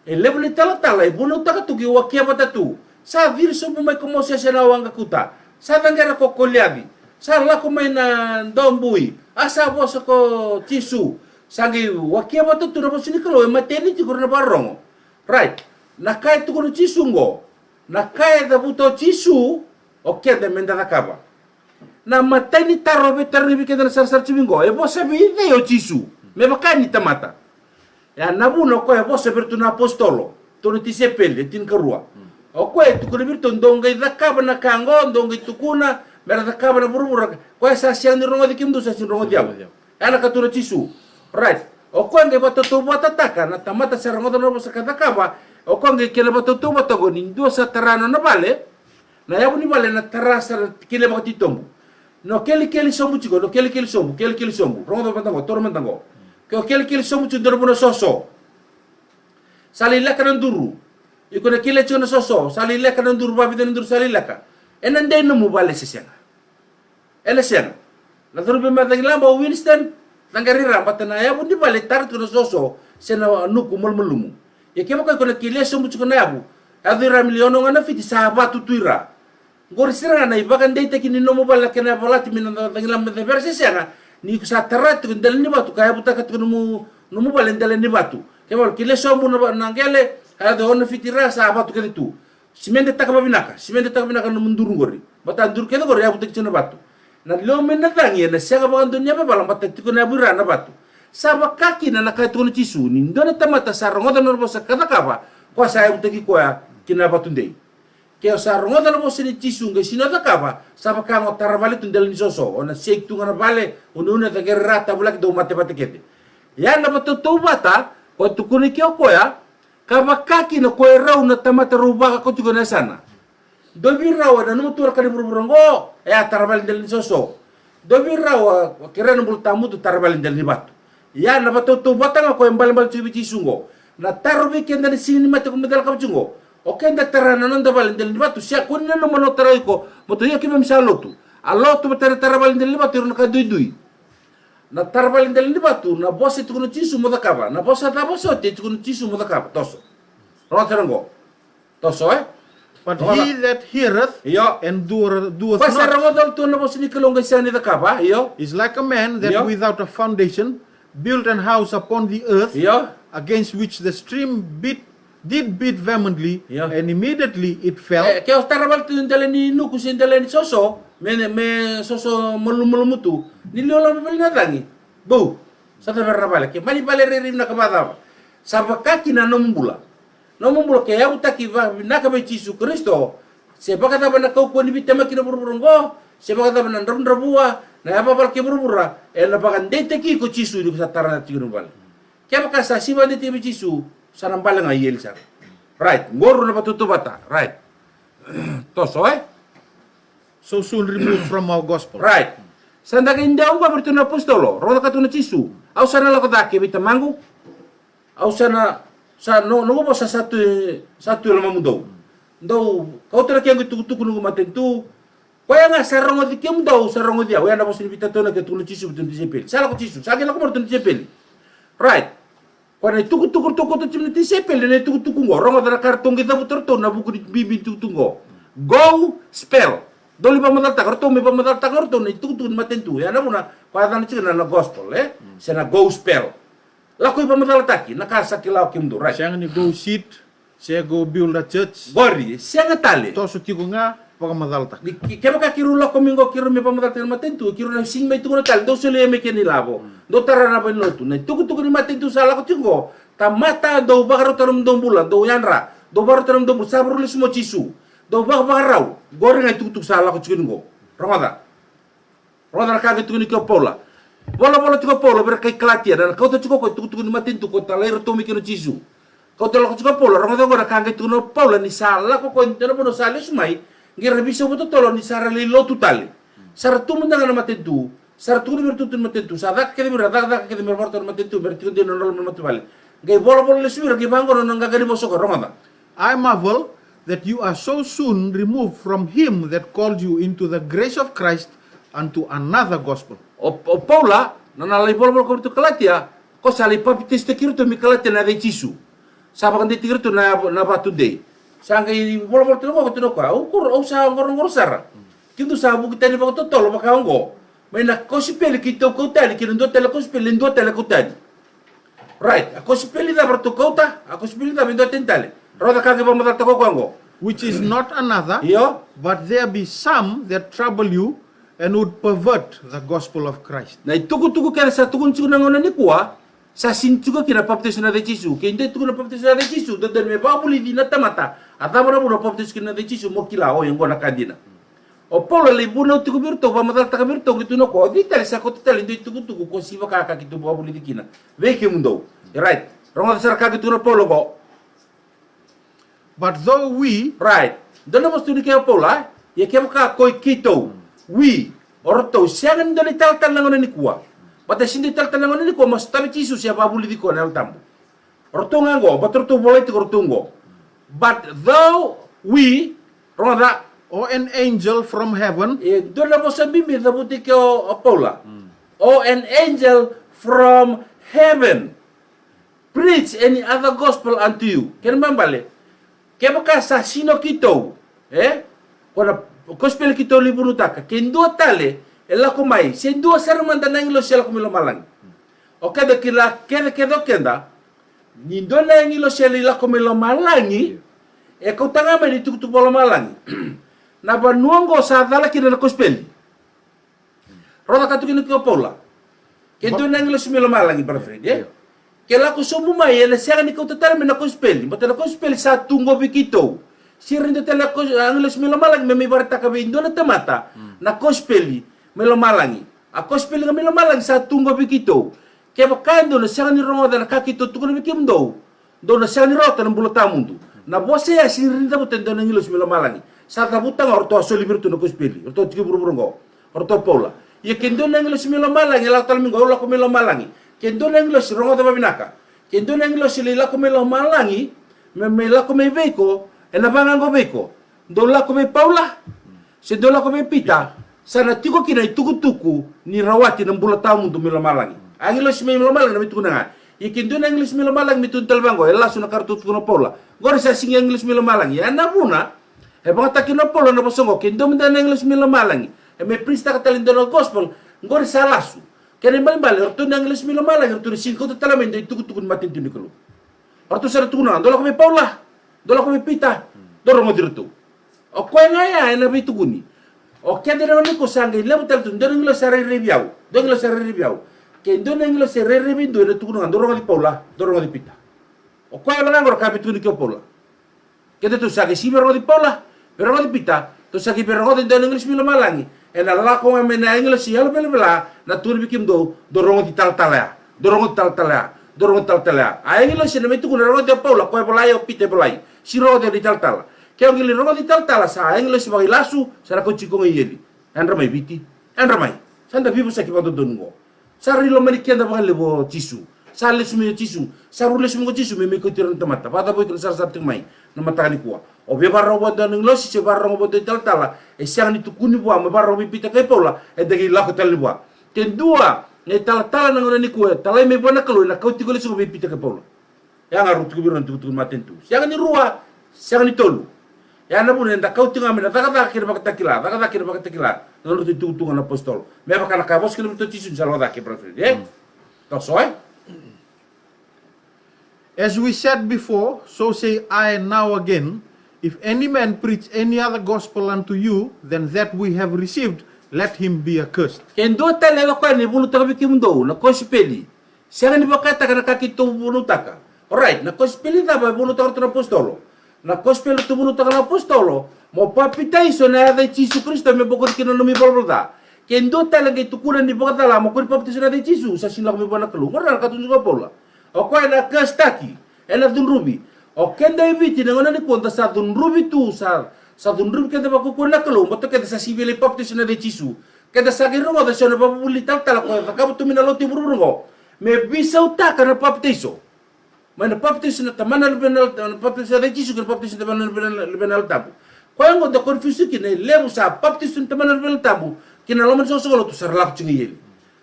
E levu na italatala e vunautaka tu ki wakia vata tu. Sa ciri sobu mai ko Mosese ena waqa kuta. Sa caqera ko Koliaci. Sa lako mai na dobui. A sa vosa ko Jisu. Sa qai wakia vata tu na vosa ni Kalou, e mateni tiko ira na vakarorogo. Right. Na ka e tukuna o Jisu qo, na ka e cavuta o Jisu, o keda me da cakava. Na imatai ni taro e veitarogi vei keda na sarasara tiko qo, e vosa vei cei o Jisu me vaka ni tamata? E a na vuna o koya e vosa vei iratou na apositolo, iratou na tisaipeli e tinikarua. O koya e tukuna vei iratou, dou qai cakava na ka qo, dou qai tukuna me ra cakava na vuravura. Koya sa sega ni rogoci kemudou, sa sega ni rogoci au. E a na ka tukuna o Jisu. Right. O koya qai vakatautauvatataka na tamata sa rogoca na vosa ka cakava. O koya qai kena vakatautauvata qo ni dua sa tara na nona vale. Na yavu ni vale na tara sara kina vakatitobu. No kelikeli sobu tiko, no kelikeli sobu, kelikeli sobu. Rogoca mada qo, toro mada qo. Ke o kelikeli sobu tiko dua na vuna soso. Sa lai leka na duru. Iko na kele tiko na soso, sa lai leka na duru, vavica na duru sa lai leka. Ena dei nomu vale se sega? Ena sega. Na cauravou mai Cagilaba o Winston, caqeri ira baleta na yavu ni vale e tara tiko na soso se na nuku malumalumu. Ia kevaka iko na kele sobu tiko na yavu, yaco ira me liu ono ga na fiti sa vatu tu ira. Qori sara ga na ivakadeitaki ni nomu vale na kena yavalati mai na Cagilaba mai Cavere se sega, ni iko sa tara tiko dela ni vatu ka yavutaka tiko nomu, nomu vale dela ni vatu. Kevaka kele sobu na, na qele, a yaco ono na fiti ra sa vatu kece tu. Simedetaka vavinaka, simedetaka vinaka na nomu duru qori. Baleta duru kece qori e yavutaki tiko na vatu. Na lewe mai na cagi ena sega vakadua ni yavavala baleta tiko na yavu i ra na vatu. Sa vaka kina na ka e tukuna o Jisu, ni dua na tamata sa rogoca na nona vosa ka cakava, koya sa yavutaki koya ki na vatu dei. Ke o sa rogoca na vosa ni Jisu qai sega ni o cakava, sa vaka ga o tara vale tu dela ni soso, o na seki tu ga na vale, uneune, caqeri ra, tavulaki, dau mate vata kece. Ia na vakatautauvata ko tukuna ke o koya, ka vaka kina ko i rau na tamata rau vakau tiko ena yasana. Dou vei rau e nanuma tu na ka ni vuravura oqo, e a tara vale dela ni soso. Dou vei rau a kerea na bula tawamudu, tara vale dela ni vatu. Ia na vatautauvata ga ko e balebale tiko vei Jisu oqo. Na taro vei keda na Siga ni Mate ko me cakava tiko oqo. O keda tara na noda vale dela ni vatu, se kua ni nanuma na tara iko, mo tou ia keimami sa lotu. A lotu vata na tara vale dela ni vatu, ira na ka duidui. Na tara vale dela ni vatu, na vosa e tukuna o Jisu mo cakava. Na vosa cava soti e tukuna o Jisu mo cakava, toso. Rogoca oqo. Toso, e? But he that heareth Io. and doer, doeth Koya sa not rogoca tu na vosa ni Kalou qai sega ni cakava, io. is like a man that Io. without a foundation built an house upon the earth, Io. against which the stream beat, did beat vehemently, Io. and immediately it fell. E, ke o tara vale tu dela ni nuku se dela ni soso, me, me soso malumalumu tu. Ni liwa loma vale na cagi. Bou. Sa cava era na vale. Ke mani vale rairai vinaka vakacava. Sa vaka kina na nomu bula. Nomu bula ke yavutaki vakavinaka vei Jisu Karisito, se vakacava na kaukauwa ni veitemaki na vuravura oqo, se vakacava na dravudravua, na yavavala kei vuravura, ena vakadeitaki iko Jisu ni ko sa tara tiko na vale. Kevaka sa sega ni vakadeitaki vei Jisu, sa na bale ga i eli sara. Right, qori na vatautauvata, right. Toso, e? So soon removed from our gospel. Right. Sa da qai dau oqo vei iratou na apositolo, rogoca ka tukuna o Jisu. Au sa na lako cake vei Tamaqu. Au sa na, sa no, noqu vosa sa tu, sa tu e lomamudou. Dou kauta na kequ itukutuku noqu matanitu. Koya ga sa rogoci kemudou, sa rogoci au. Oya na vosa ni veitataunaki e tukuna o Jisu vei iratou na tisaipeli. Sa lako o Jisu, sa qai lako mai o iratou na tisaipeli. Right. Koya na itukutuku ratou kauta tiko mai na tisaipeli, na itukutuku oqo. Rogoca na ka ratou qai cavuta o ratou ena vuku ni bibi ni itukutuku oqo. Go spell. Dou lai vakamacalataka, ratou mai vakamacalataka o ratou na itukutuku ni matanitu. Oya na vuna ko yacana tiko na, na gospel, e? Se na go spell. Lako i vakamacalataki na ka sa kila o kemudou, right? Sega ni go sit, se go build a church. Qori, sega tale. Toso tiko ga, vakamacalataka. Ni ke-, kevaka keirau lako mai qo, keirau mai vakamacalataki na matanitu, keirau na sega ni mai tukuna tale, dou solia mai kina ilavo. Dou tara na valenilotu. Na itukutuku ni matanitu sa lako tiko qo, tamata, dou vakarauta na nomudou bula, dou yadra, dou vakarauta na nomudou bula, sa vakarau lesu mai o Jisu. Dou vakavakarau, qori ga itukutuku sa lako tiko ni qo. Rogoca. Rogoca na ka qai tukuni kina o Paula. Volavola tiko o Paula vei ira kai Kalatia, na kauta tiko o koya itukutuku ni matanitu ko talai iratou mai kina o Jisu. Kauta lako tiko o Paula, rogoca oqo na ka qai tukuna o Paula ni sa lako o koya, dua na vanua sa lesu mai, qai ra veisau vakatotolo ni sa ra lai lotu tale. Sa ra tu mada ga na matanitu, sa ra tukuna vei ira itukutuku ni matanitu, sa caka kece vei ira, cakacaka kece me ra vakarautaka na matanitu, me ra tiko dina na nodra loma ni matavuvale. Qai volavola lesu vei ira, qai vaqo na nona qaqa ni vosa o koya, rogoca. I marvel that you are so soon removed from him that called you into the grace of Christ unto another gospel. O, o Paula, na, na lai volavola ko iratou Kalatia, ko sa lai papitaisotaki iratou mai Kalatia na yaca i Jisu. Sa vakadeitaki iratou na, na vatu dei. Sa qai volavola tale o koya, tukuna o koya, au, au sa qoroqoro sara. Keitou sa vuki tani vakatotolo vaka oqo mai na kosipeli keitou kau tani ki na dua tale kosipeli, dua tale kau tani. Right, a kosipeli cava ratou kauta, a kosipeli cava e dua tani tale. Rogoca ka qai vakamacalataka o koya oqo. Which is not another, Io. but there be some that trouble you and would pervert the gospel of Christ. Na itukutuku kece sa tukuni tiko na gauna nikua, sa sega ni tiko kina na papitaiso ena yaca i Jisu. Ke dua e tukuna na papitaiso ena yaca i Jisu, dodonu me vakavulici na tamata. A cava na vuna o papitaiso kina ena yaca i Jisu, mo kila, o, oqo na ka dina. O Paula lai vunau tiko vei iratou, vakamacalataka vei iratou, qai tukuna o koya, o cei tale sa kauta tale e dua itukutuku ko sega ni vaka ka keitou vakavulici kina vei kemudou. Right. Rogoca sara ka qai tukuna o Paula oqo. But though we Right. Dua na vosa tukuni kei o Paula, e? Ia kevaka ko i keitou, we, o ratou, sega ni dua na italatala na gauna nikua. Baleta se dua italatala na gauna nikua, mo sotavi Jisu se vakavulici koya na Yalo Tabu. O ratou ga oqo, baleta o ratou volai tiko o ratou oqo. But though we, rogoca. Or an angel from heaven. E dua na vosa bibi e cavuti kei o, o Paula. Or an angel from heaven preach any other gospel unto you. Kena ibalebale, kevaka sa sega ni o keitou, e? Ko na kosipeli keitou lai vunautaka, ke dua tale e lako mai, se dua sara mada na agilosi e lako mai lomalagi. O keda kila kece kece o keda, ni dua na agilosi e lai lako mai lomalagi, e kauta ga mai na itukutuku vakalomalagi. Na vanua oqo sa cala kina na kosipeli. Rogoca ka tukuna kei o Paula. Ke dua na agilosi mai lomalagi, brother Fred, e? Io. Ke lako sobu mai, ena sega ni kauta tale mai na kosipeli. Baleta na kosipeli sa tu qo vei keitou. Sega ni dua tale na kos-, agilosi mai lomalagi me mai vakaraitaka vei dua na tamata na kosipeli mai lomalagi. A kosipeli ga mai lomalagi sa tu qo vei keitou. Kevaka e dua na sega ni rogoca na ka keitou tukuna vei kemudou, dou na sega ni rawata na bula tawamudu. Na vosa ya sega ni cavuta e dua na agilosi mai lomalagi. Sa cavuta ga o ratou a soli vei iratou na kosipeli, o ratou tiko e vuravura oqo, o ratou o Paula. Ia ke dua na agilosi mai lomalagi e lako tale mai qo, au lako mai lomalagi. Ke dua na agilosi, rogoca vavinaka. Ke dua na agilosi lai lako mai lomalagi me, me lako mai vei iko, ena vaqa oqo vei iko. Dou lako vei Paula se dou lako vei Pita, sa na tiko kina itukutuku ni rawati na bula tawamudu mai lomalagi. Agilosi mai lomalagi na mai tukuna ga. Ia ke dua na agilosi mai lomalagi me tukuna tale vaqo, e lasu na ka ratou tukuna o Paula. Qori sa sega ni agilosi mai lomalagi. Ya na vuna e vakayagataka kina o Paula na vosa oqo, ke dua mada na agilosi mai lomalagi e mai prisitaka tale e dua na gospel, qori sa lasu. Kena ibalebale, o ratou na agilosi mai lomalagi, o ratou na sega ni kauta tale mai e dua itukutuku ni matanitu ni Kalou. O ratou sa na tukuna ga, dou lako vei Paula, dou lako vei Pita, dou rogoci iratou. O koya ga ya ena veitukuni. O keda na gauna nikua sa qai levu tale tu, dua na agilosi sa rairai vei au, dua na agilosi sa rairai vei au. Ke dua na agilosi e rairai vei dua, ena tukuna ga, dou rogoci Paula, dou rogoci Pita. O koya wale ga qori ka veitukuni kei o Paula. Kedatou sa qai sega ni via rogoci Paula, via rogoci Pita, tou sa qai via rogoci e dua na agilosi mai lomalagi. Ena lako ga mai na agilosi yalo velavela, na tukuna vei kemudou, dou rogoci talatala ya, dou rogoci talatala ya, dou rogoci talatala ya. A agilosi ena mai tukuna, rogoci o Paula, koya e volai, o Pita e volai. Sega ni rogoci o italatala. Ke o qai lai rogoci talatala, sa agilosi vakailasu, sa na kauti iko ga i eli. Yadra mai Viti, yadra mai. Sa da veivosaki vakadodonu qo. Sa rui lomani keda vakalevu o Jisu. Sa lesu mai o Jisu. Sa rui lesu mai o Jisu me mai kauti ira na tamata. Vakacavoi kina sarasara tiko mai na mataka nikua? O via vakarorogo vua e dua na agilosi se vakarorogo vua e dua na italatala, e sega ni tukuni vua me vakarorogo vei Pita kei Paula, eda qai lako tale ni vua. Ke dua na italatala na gauna nikua e talai mai vua na Kalou, ena kauti iko lesu ga vei Pita kei Paula. Ya ga rau tukuna vei ira na itukutuku ni matanitu. Sega ni rua, sega ni tolu. Ya na vuna eda kauti ga mai na Cakacaka kei na Vakatakila, Cakacaka kei na Vakatakila, na nodratou itukutuku na apositolo. Me vaka na ka e vosa kina vei iratou o Jisu ni sa lako cake, brother, e? Toso, e? As we said before, so say I now again, if any man preach any other gospel unto you than that we have received, let him be accursed. Ke dua tale e lako yani e vunautaka vei kemudou na kosipeli sega ni vakataka na ka keitou vunautaka. Orait, na kosipeli cava e vunautaka ratou na apositolo? Na kosipeli ratou vunautaka na apositolo, mo papitaiso ena yaca i Jisu Karisito me bokoci kina na nomu ivalavala ca. Ke dua tale qai tukuna ni vakacala, mo kua ni papitaiso ena yaca i Jisu, sa sega ni lako mai vua na Kalou. Qori na ka tukuna o Paula. O koya ena curse-taki, ena cudruvi. O keda e Viti na gauna nikua da sa cudruvi tu, sa, sa cudruvi keda vakaukauwa na Kalou, baleta keda sa sega ni via lai papitaiso ena yaca i Jisu. Keda sa qai rogoca eso na ivakavuvuli ni talatala ko cakava tu mai na lotu e vuravura oqo, me veisautaka na papitaiso. Mai na papitaiso na Tamana, Luvena, na papitaiso na yaca i Jisu kei na papitaiso na Tamana, Luvena, Luvena, Yalo Tabu. Koya oqo da confuse kina, e levu sa papitaiso na Tamana, Luvena, Yalo Tabu kina loma ni soqosoqo lotu, sa ra lako tiko ga i eli.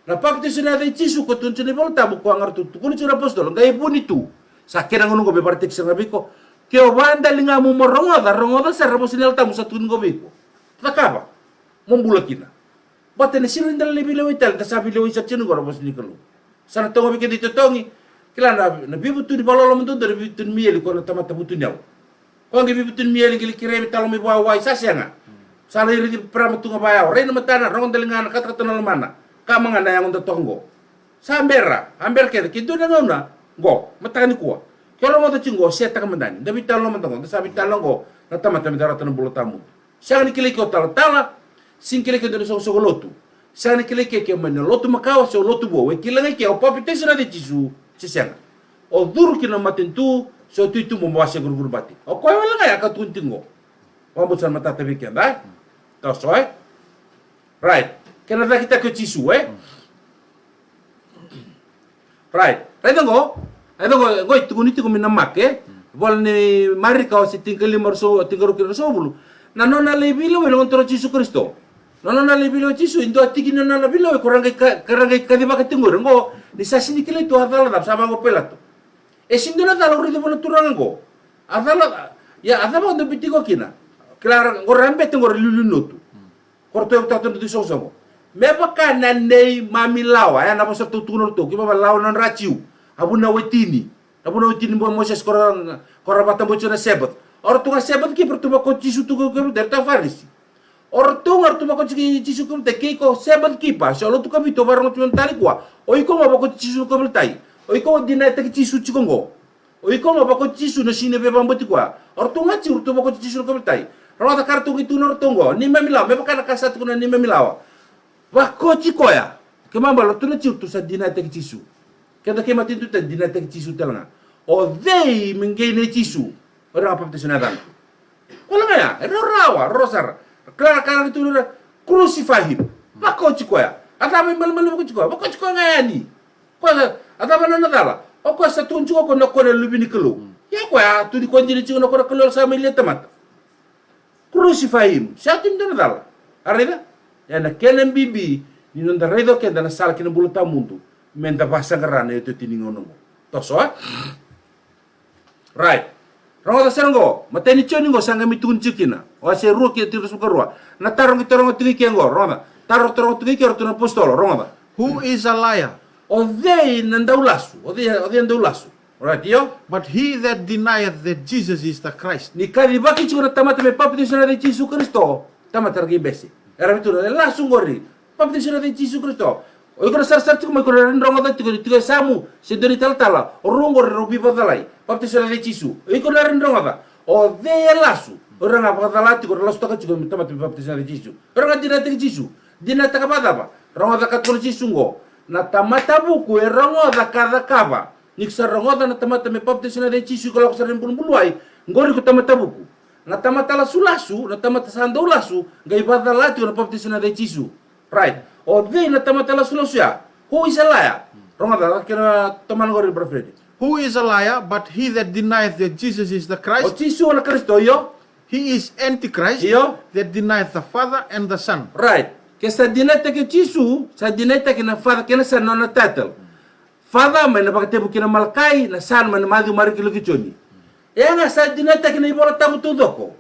Na papitaiso na yaca i Jisu ko tukuna tiko na iVola Tabu, koya ga ratou tukuna tiko na apositolo, qai vuni tu. Sa kena gauna oqo me vakaraitaki sara ga vei iko. Ke o vakadaligamu mo rogoca, rogoca sara na vosa ni Yalo Tabu sa tukuni oqo vei iko. Cakava mo bula kina. Baleta ni sega ni da lai veilewai tale, da sa veilewai sara tiko oqo na vosa ni Kalou. Sa na toka vei keda itotogi. Kila na, na veivutuni vakaloloma duadua, na veivutuni Mieli, ko na tamata vutuniyau. Ko qai veivutuni Mieli, qai lai kerea me talo mai vua, wai, sa sega. Sa lai raici Eparaama tu ga vaya, rai na matana, rogo daliga na katakata na lomana. Ka ma ga na yago da toka oqo. Sa bera, a bera kece, ke dua na gauna oqo, mataka nikua. Ke o rogoca tiko oqo, setaka mada ni da veitalanoa mada oqo, da sa veitalanoa oqo na tamata me da rawata na bula tawamudu. Sega ni kilai ke o talatala, sega ni kilai ke o dua na soqosoqo lotu. Sega ni kilai ke ke mai na lotu makawa se o lotu vou. E kilai ga i ke o papitaiso ena yaca i Jisu se sega. O curu ki na matanitu se o tu i tuba mo wasea kurukuru bati. O koya wale ga ya ka tukuni tiko oqo. Vakabauta sa na matata vei keda, e? Toso, e? Right. Kena cakitaki o Jisu, e? Right. Raica oqo. Raica oqo, oqo e tukuni tiko mai na Mark, e? Vola ni Marika wase tinikalima, ruasagavulu, tinikarua kei na ruasagavulu. Na nona lai veilewai na Gone Turaga o Jisu Karisito. Na nona lai veilewai o Jisu, e dua tiki ni nona veilewai ko ra qai ka, ka ra qai kacivaka tiko qori. Oqo, ni sa sega ni kilai tu a cala cava, sa vaqo o Pailato. E sega ni dua na cala au raica vua na turaga oqo. A cala, ia, a cava o dau biuti koya kina? Kila, oqo ra bete oqo ra iliuliu ni lotu. Ko ratou e vutaka tu na nodratou isoqosoqo. Me vaka na neimami lawa, e, na vosa ratou tukuna o ratou, keimami lawa na nodra Jiu. A vuna o waitini. A vuna o waitini o Mosese ko ra, ko ra vakatabui tiko na Sabbath. O ratou ga Sabbath keeper, ratou vakoti Jisu tu ko kauveilatai, ratou Farisi. O ratou ga ratou vakoti Jisu ko kauveilatai, ke iko Sabbath keeper, se o lotu Kavitu o vakarogo tiko mai na mataka nikua. O iko ga vakoti Jisu ko kauveilatai. O iko ga deny-taki Jisu tiko oqo. O iko ga vakoti Jisu na sega ni via vakabauti koya. O ratou ga Jiu ratou vakoti Jisu na kauveilatai. Rogoca ka ratou qai tukuna o ratou oqo, neimami lawa, me vaka na ka sa tukuna neimami lawa. Vakoti koya. Keimami bale, ratou na Jiu ratou sa deny-taki Jisu. Keda kei matanitu tale, deny-taki Jisu tale ga. O cei me qai nei Jisu? O ira ga papitaiso ena yacana. Koya ga ya, e rawarawa, rarawa sara. Kila na ka e tukuni, crucify him. Vakoti koya. A cava e malumalumu vakoti koya? Vakoti koya ga yani. Koya, a cava na nona cala? O koya sa tukuni tiko o koya na, o koya na Luve ni Kalou. Ia o koya a tukuni koya dina tiko o koya na Kalou, sa mai lia tamata. Crucify him. Sa tukuni dua na cala. A raica? Ia na kena bibi ni noda raica o keda na sala ki na bula tawamudu, meda vakasaqara na iotioti ni gauna oqo. Toso, e? Right. Rogoca sara oqo, matai ni Joni oqo, sa qai mai tukuni tiko kina. Wase rua ki na tinikarua. Na taro qai taroga tiko i ke oqo, rogoca. Taro taroga tiko i ke o ratou na apositolo, rogoca. Who is a liar? O cei na daulasu? O cei, o cei na daulasu? Right, io? But he that denieth that Jesus is the Christ. Ni kacivaki tiko na tamata me papitaiso ena yaca i Jisu Karisito, tamata era qai bese. Era vitu na lasu qori. Papitaiso ena yaca i Jisu Karisito. O iko na sarasara tiko mai, iko na rawa ni rogoca tiko, tiko e yasamu se dua na italatala, o rau oqori rau veivakacalai. Papitaiso ena yaca i Jisu. O iko na rawa ni rogoca. O cei e lasu? O ira ga vakacala tiko, ra lasutaka tiko na tamata me papitaiso ena yaca i Jisu. O ira ga dinaitaki Jisu. Dinaitaka vakacava? Rogoca ka tukuna o Jisu oqo. Na tamata vuku e rogoca ka cakava. Ni ko sa rogoca na tamata me papitaiso ena yaca i Jisu, iko lako sara i bulubuluwai. Qori ko tamata vuku. Na tamata lasulasu, na tamata sa daulasu, qai vakacala tiko na papitaiso ena yaca i Jisu. Right. O cei na tamata lasulasu ya? Who is a liar? Rogoca, kena tomana qori, Brother Fred. Who is a liar, but he that denieth that Jesus is the Christ? O Jisu na Karisito, io. He is Antichrist, io, that denieth the Father and the Son. Right. Ke sa dinaitaki o Jisu, sa dinaitaki na Father kei na Son, nona title. Father mai na vakatekivu kina Malakai, na Son mai na Maciu, Marika, Luke, Joni. E ga sa dinaitaki na iVola Tabu taucoko.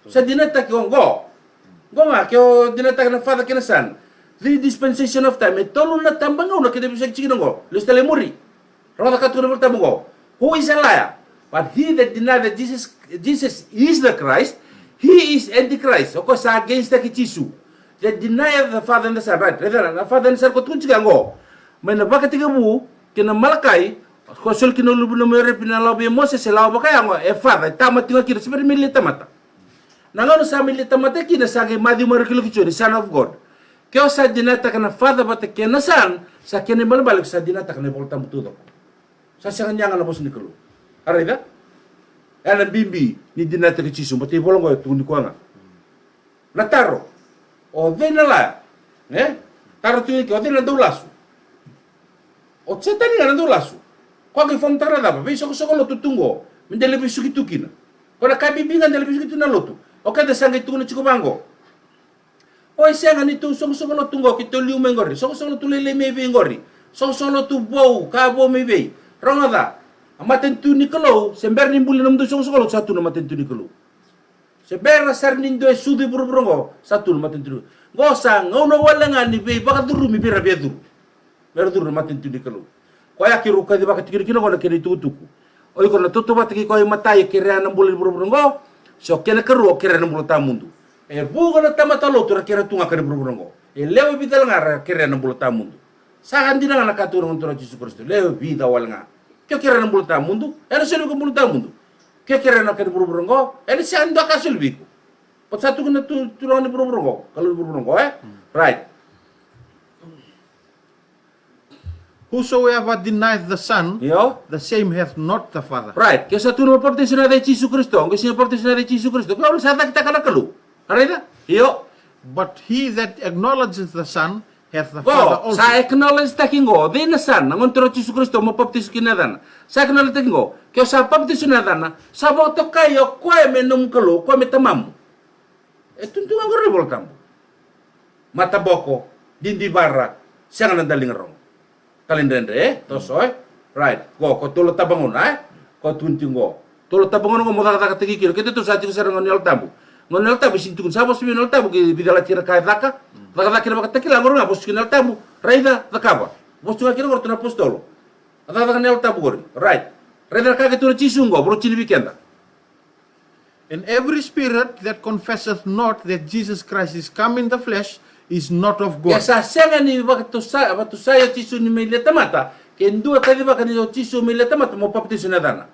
Sa dinaitaki oqo. Oqo ga, ke o dinaitaka na Father kei na Son. Three dispensation of time. E tolu na tabagauna keda veisau tiko kina oqo. Lesu tale i muri. Rogoca ka tukuna na iVola Tabu oqo. Who is a liar? But he that denieth that Jesus, Jesus is the Christ, he is Antichrist. O koya sa against-taki Jisu. That denieth the Father and the Son. Right. Raica na Father and Son ko tukuni tiko oqo. Mai na vakatekivu kina Malakai, ko soli kina na luve ni Lotu, na lawa vei Mosese, lawa vakayago, e Father, e tamata tiko ga kina, se bera ni mai lia tamata. Na gauna sa mai lia tamata kina, sa qai Maciu, Marika, Luke, Joni, Son of God. Ke o sa dinaitaka na Father vata kei na Son, sa kena ibalebale ko sa dinaitaka na iVola Tabu taucoko. Sa sega ni yaga na vosa ni Kalou. A raica? E na bibi ni dinaitaki Jisu, baleta ivola oqo e tukuni koya ga. Na taro. O cei na liar? E? Taro tiko i ke, o cei na daulasu? O Setani ga na daulasu. Koya qai fomutaka na cava? Veisoqosoqo lotu tu oqo. Me da lai veisuki tu kina. Ko na ka bibi ga da lai veisuki tu na lotu. O keda sa qai tukuna tiko vaqo. Oi, sega ni tou soqosoqo lotu qo keitou liu mai qori. Soqosoqo lotu lailai mai vei qori. Soqosoqo lotu vou, ka vou mai vei. Rogoca. A matanitu ni Kalou, se bera ni buli nomudou soqosoqo lotu, sa tu na matanitu ni Kalou. Se bera sara ni dua e sucu e vuravura qo, sa tu na matanitu ni Kalou. Qo sa gauna wale ga ni veivakacurumi vei ira via curu. Me ra curu na matanitu ni Kalou. Koya keirau kacivaka tiko kina qo na kena itukutuku. O iko na tautauvata kei koya e matai, o kerea na bula ni vuravura qo, se o kena ikarua o kerea na bula tawamudu. E vuqa na tamata lotu era kerea tu ga ka ni vuravura qo. E lewe vica wale ga era kerea na bula tawamudu. Sa dina ga na ka tukuna na Turaga o Jisu Karisito, lewe vica wale ga. Ke o kerea na bula tawamudu, ena soli vei iko na bula tawamudu. Ke o kerea na ka ni vuravura qo, ena sega ni dua ka soli vei iko. Baleta sa tukuna na tu, turaga ni vuravura qo, kalou ni vuravura qo, e? Right. Whosoever denieth the Son, io, the same hath not the Father. Right. Ke sa tukuna mo papitaiso ena yaca i Jisu Karisito, qai sega ni papitaiso ena yaca i Jisu Karisito, ke o sa cakitaka na Kalou. A raica? Io. But he that acknowledgeth the Son hath the Father also. Qo sa acknowledge-taki qo, cei na Son, na Gone Turaga o Jisu Karisito, mo papitaiso kina ena yacana. Sa acknowledge-taki qo, ke o sa papitaiso ena yacana, sa vakatokai o koya me nomu Kalou, o koya me tamamu. E tukuna tu ga qori na iVola Tabu. Mataboko, didivara, sega na daliga rogo. Talaidredre, e? Toso, e? Right. Qo, qo tolu na tabagauna, e? Qo tukuni tiko qo. Tolu na tabagauna qo mo cakacakataki kina. Keda tou sa tiko sara na gauna ni Yalo Tabu. Gauna ni Yalo Tabu e sega ni tukuni. Sa vosa vei na Yalo Tabu, qai veicalati ira na ka e caka. Cakacaka kina vakatakila, qori ga vosa tiko na Yalo Tabu. Raica, cakava. Vosa tiko ga kina qori tu na apositolo. A cakacaka ni Yalo Tabu qori. Right. Raica na ka e tukuna o Jisu qo, vakarau tini vei keda. And every spirit that confesseth not that Jesus Christ is come in the flesh is not of God. Ke sa sega ni vakatusa-, vakatusai o Jisu ni mai lia tamata, ke dua e kacivaka ni o Jisu mai lia tamata, mo papitaiso ena yacana.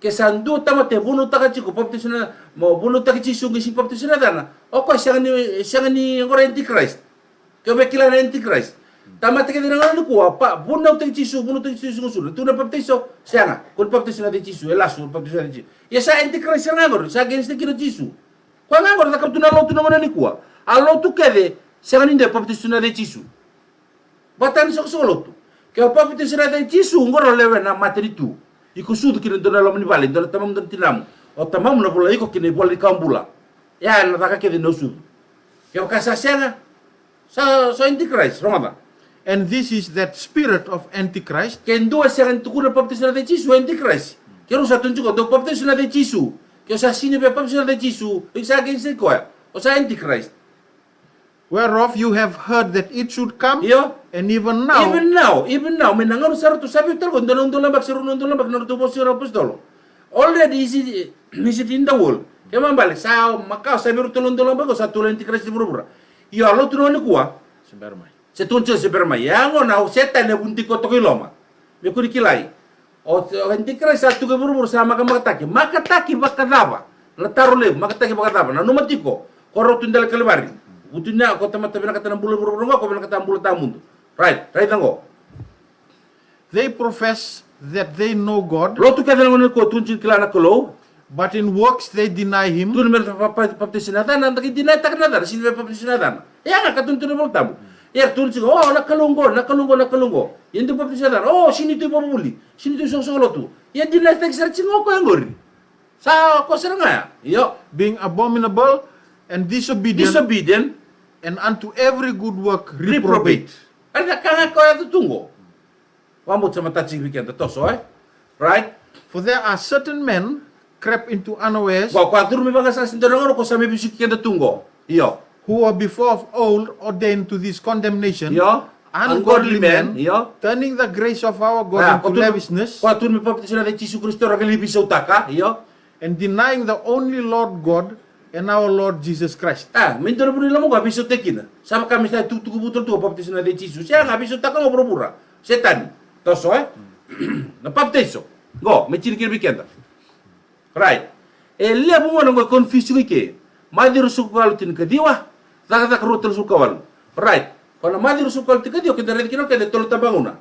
Ke sa dua tamata e vunautaka tiko papitaiso ena, mo vunautaki Jisu qai sega ni papitaiso ena yacana, o koya sega ni, sega ni, qori antichrist. Ke o via kila na antichrist. Tamata kece ena gauna nikua, pa, vunautaki Jisu, vunautaki Jisu, Jisu, Jisu. Tukuna papitaiso, sega. Kua ni papitaiso ena yaca i Jisu, e lasu, papitaiso ena yaca i Jisu. Ia sa antichrist sara ga qori, sa against kina o Jisu. Koya ga qo na cakava tu na lotu na gauna nikua. A lotu kece, sega ni dua e papitaiso na yaca i Jisu. Vata ni soqosoqo lotu. Ke o papitaiso na yaca i Jisu, qo o lewe na matanitu. Iko sucu ki na dua na loma ni vale, dua na tamamu, dua na tinamu. O tamamu na vola iko ki na ivola ni kawa bula. Ya na caka kece ni o sucu. Kevaka sa sega, sa, sa Antichrist, rogoca. And this is that spirit of Antichrist. Ke dua e sega ni tukuna papitaiso na yaca i Jisu, Antichrist. Keirau sa tukuna tiko, dou papitaiso na yaca i Jisu. Ke o sa sega ni via papitaiso na yaca i Jisu, o sa against koya. O sa Antichrist. Whereof you have heard that it should come, io. And even now. Even now, even now, mai na gauna sa ratou sa via tale qo, dua na udolu na yabaki, se rua na udolu na yabaki, na ratou vosa na apositolo. Already is it, is it in the world. Kena ibalebale, sa makawa sa vei iratou na udolu na yabaki, sa tu na Antichrist e vuravura. Io, a lotu na gauna nikua. Se bera mai. Se tu se bera mai. Ya gona o Setani e vunitaki koya toka i loma. Me kua ni kilai. O, o Antichrist sa tu ki vuravura sa makamakataki. Makataki vakacava? Na taro levu, makataki vakacava? Nanuma tiko. Ko rau tu dela i Kalivari. Vutuniyau, ko tamata vinakata na bula i vuravura qo, ko vinakata na bula tawamudu. Right, raica qo. They profess that they know God, lotu kece na gauna nikua tukuna tiko ni kila na Kalou. But in works they deny him. Tukuna me ra pa-, pa-, papitaiso na yacana, da qai deny taka na yacana, sega ni via papitaiso na yacana. E ya ga ka tukuna tu na iVolatabu. Era tukuna tiko, o, na Kalou qo, na Kalou qo, na Kalou qo. Ia dou papitaiso na yacana. O, sega ni tu ivakavuvuli, sega ni tu isoqosoqo lotu. Ia deny taki sara tiko ga o koya qori. Sa o koya sara ga ya. Io. Being abominable and disobedient. Disobedient. And unto every good work reprobate. Reprobate. Raica ka ga koya tu qo. Vakabauta sa matata tiko vei keda, toso, e? Right? For there are certain men crept into unawares. Qo, koya curuma vaqo sa sega ni dua na gauna, ko sa mai vesuki keda tu qo. Io. Who were before of old ordained to this condemnation. Io. Ungodly men, io. Turning the grace of our God into lavishness. Koya curuma papitaiso na yaca i Jisu Karisito, ra qai lai veisautaka, io. And denying the only Lord God and our Lord Jesus Christ. A, me dua na vanua i loma qo a veisautaki kina. Sa vaka me sa tukutuku vuta tu o papitaiso na yaca i Jisu. Sega, a veisautaka ga o vuravura. Setani. Toso, e? Na papitaiso. Qo, me tini kina vei keda. Right. E levu gona qo e confuse tiko i ke. Maciu ruasagavulu ka walu tinikaciwa. Cakacaka rua tolusagavulu ka walu. Right. Ko na Maciu ruasagavulu ka walu tinikaciwa, keda raica kina o keda e tolu na tabagauna.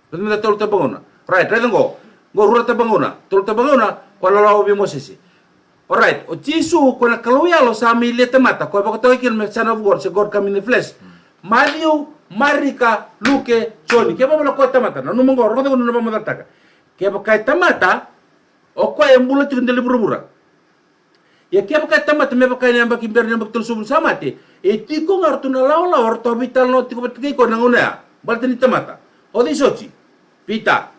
Raica mada tolu na tabagauna. Right, raica qo. Qo rua na tabagauna. Tolu na tabagauna, ko a lalawa vei Mosese. Alright, o Jisu, ko na Kalou yalo sa mai lia tamata, ko a vakatokai kina me Son of God, se God come in the flesh. Maciu, Marika, Luke, Joni. Ke vaka na koya tamata, nanuma qo, rogoca qo na nona vakamacalataka. Kevaka e tamata, o koya e bula tiko e dela i vuravura. Ia kevaka e tamata me vaka na yabaki bera ni yabaki tolusagavulu sa mate, e tiko ga o ratou na lawalawa o ratou a veitalanoa tiko vata kei koya na gauna ya. Baleta ni tamata. O cei soti? Pita,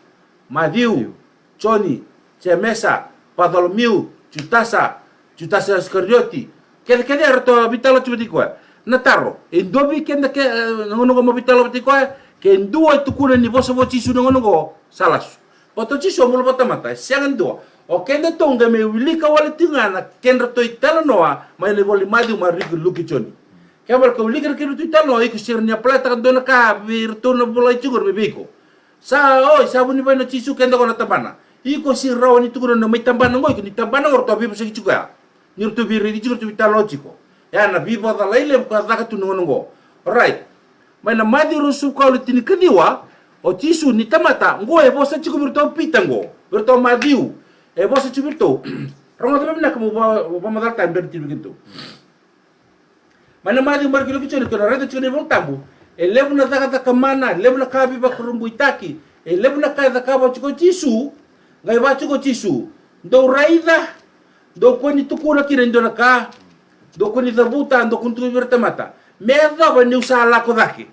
Maciu, Joni, Jemesa, Pacolomiu, Jutasa, Jutasa Isikarioti. Kece, kece ya o ratou a veitalanoa tiko vata kei koya. Na taro, e dua vei keda ke, e, na gauna qo mo veitalanoa vata kei koya, ke dua e tukuna ni vosa vua o Jisu na gauna qo, sa lasu. Baleta o Jisu a bula vakatamata, e sega ni dua. O kedatou qai mai wilika wale tiko ga na kedratou italanoa mai na ivola i Maciu, Marika, Luke, Joni. Kevaka o wilika na kedratou italanoa, iko sega ni apply-taka e dua na ka vei iratou na volai tiko qori mai vei iko. Sa, oi, sa vunivaina o Jisu, keda qo na tabana. Iko sega ni rawa ni tukuna na mai tabana qo, iko ni tabana qo ratou a veivosaki tiko ya. Ni ratou veiraici tiko, ratou veitalanoa tiko. Ya na veivakacalai levu ka caka tu na gauna qo. Alright. Mai na Maciu ruasagavulu ka walu tinikaciwa, o Jisu ni tamata, qo e vosa tiko vei iratou o Pita qo, vei iratou o Maciu. E vosa tiko vei iratou. Rogoca vakavinaka meu va, vakamacalataka, bera ni tini vei kemudou. Mai na Maciu, Marika, Luke, Joni, ko na raica tiko na iVolatabu. E levu na cakacaka mana, e levu na ka veivakurabuitaki, e levu na ka e cakava tiko o Jisu, qai vaka tiko o Jisu. Dou raica, dou kua ni tukuna kina e dua na ka, dou kua ni cavuta, dou kua ni tukuna vei ira na tamata. Me yacova niu sa lako cake.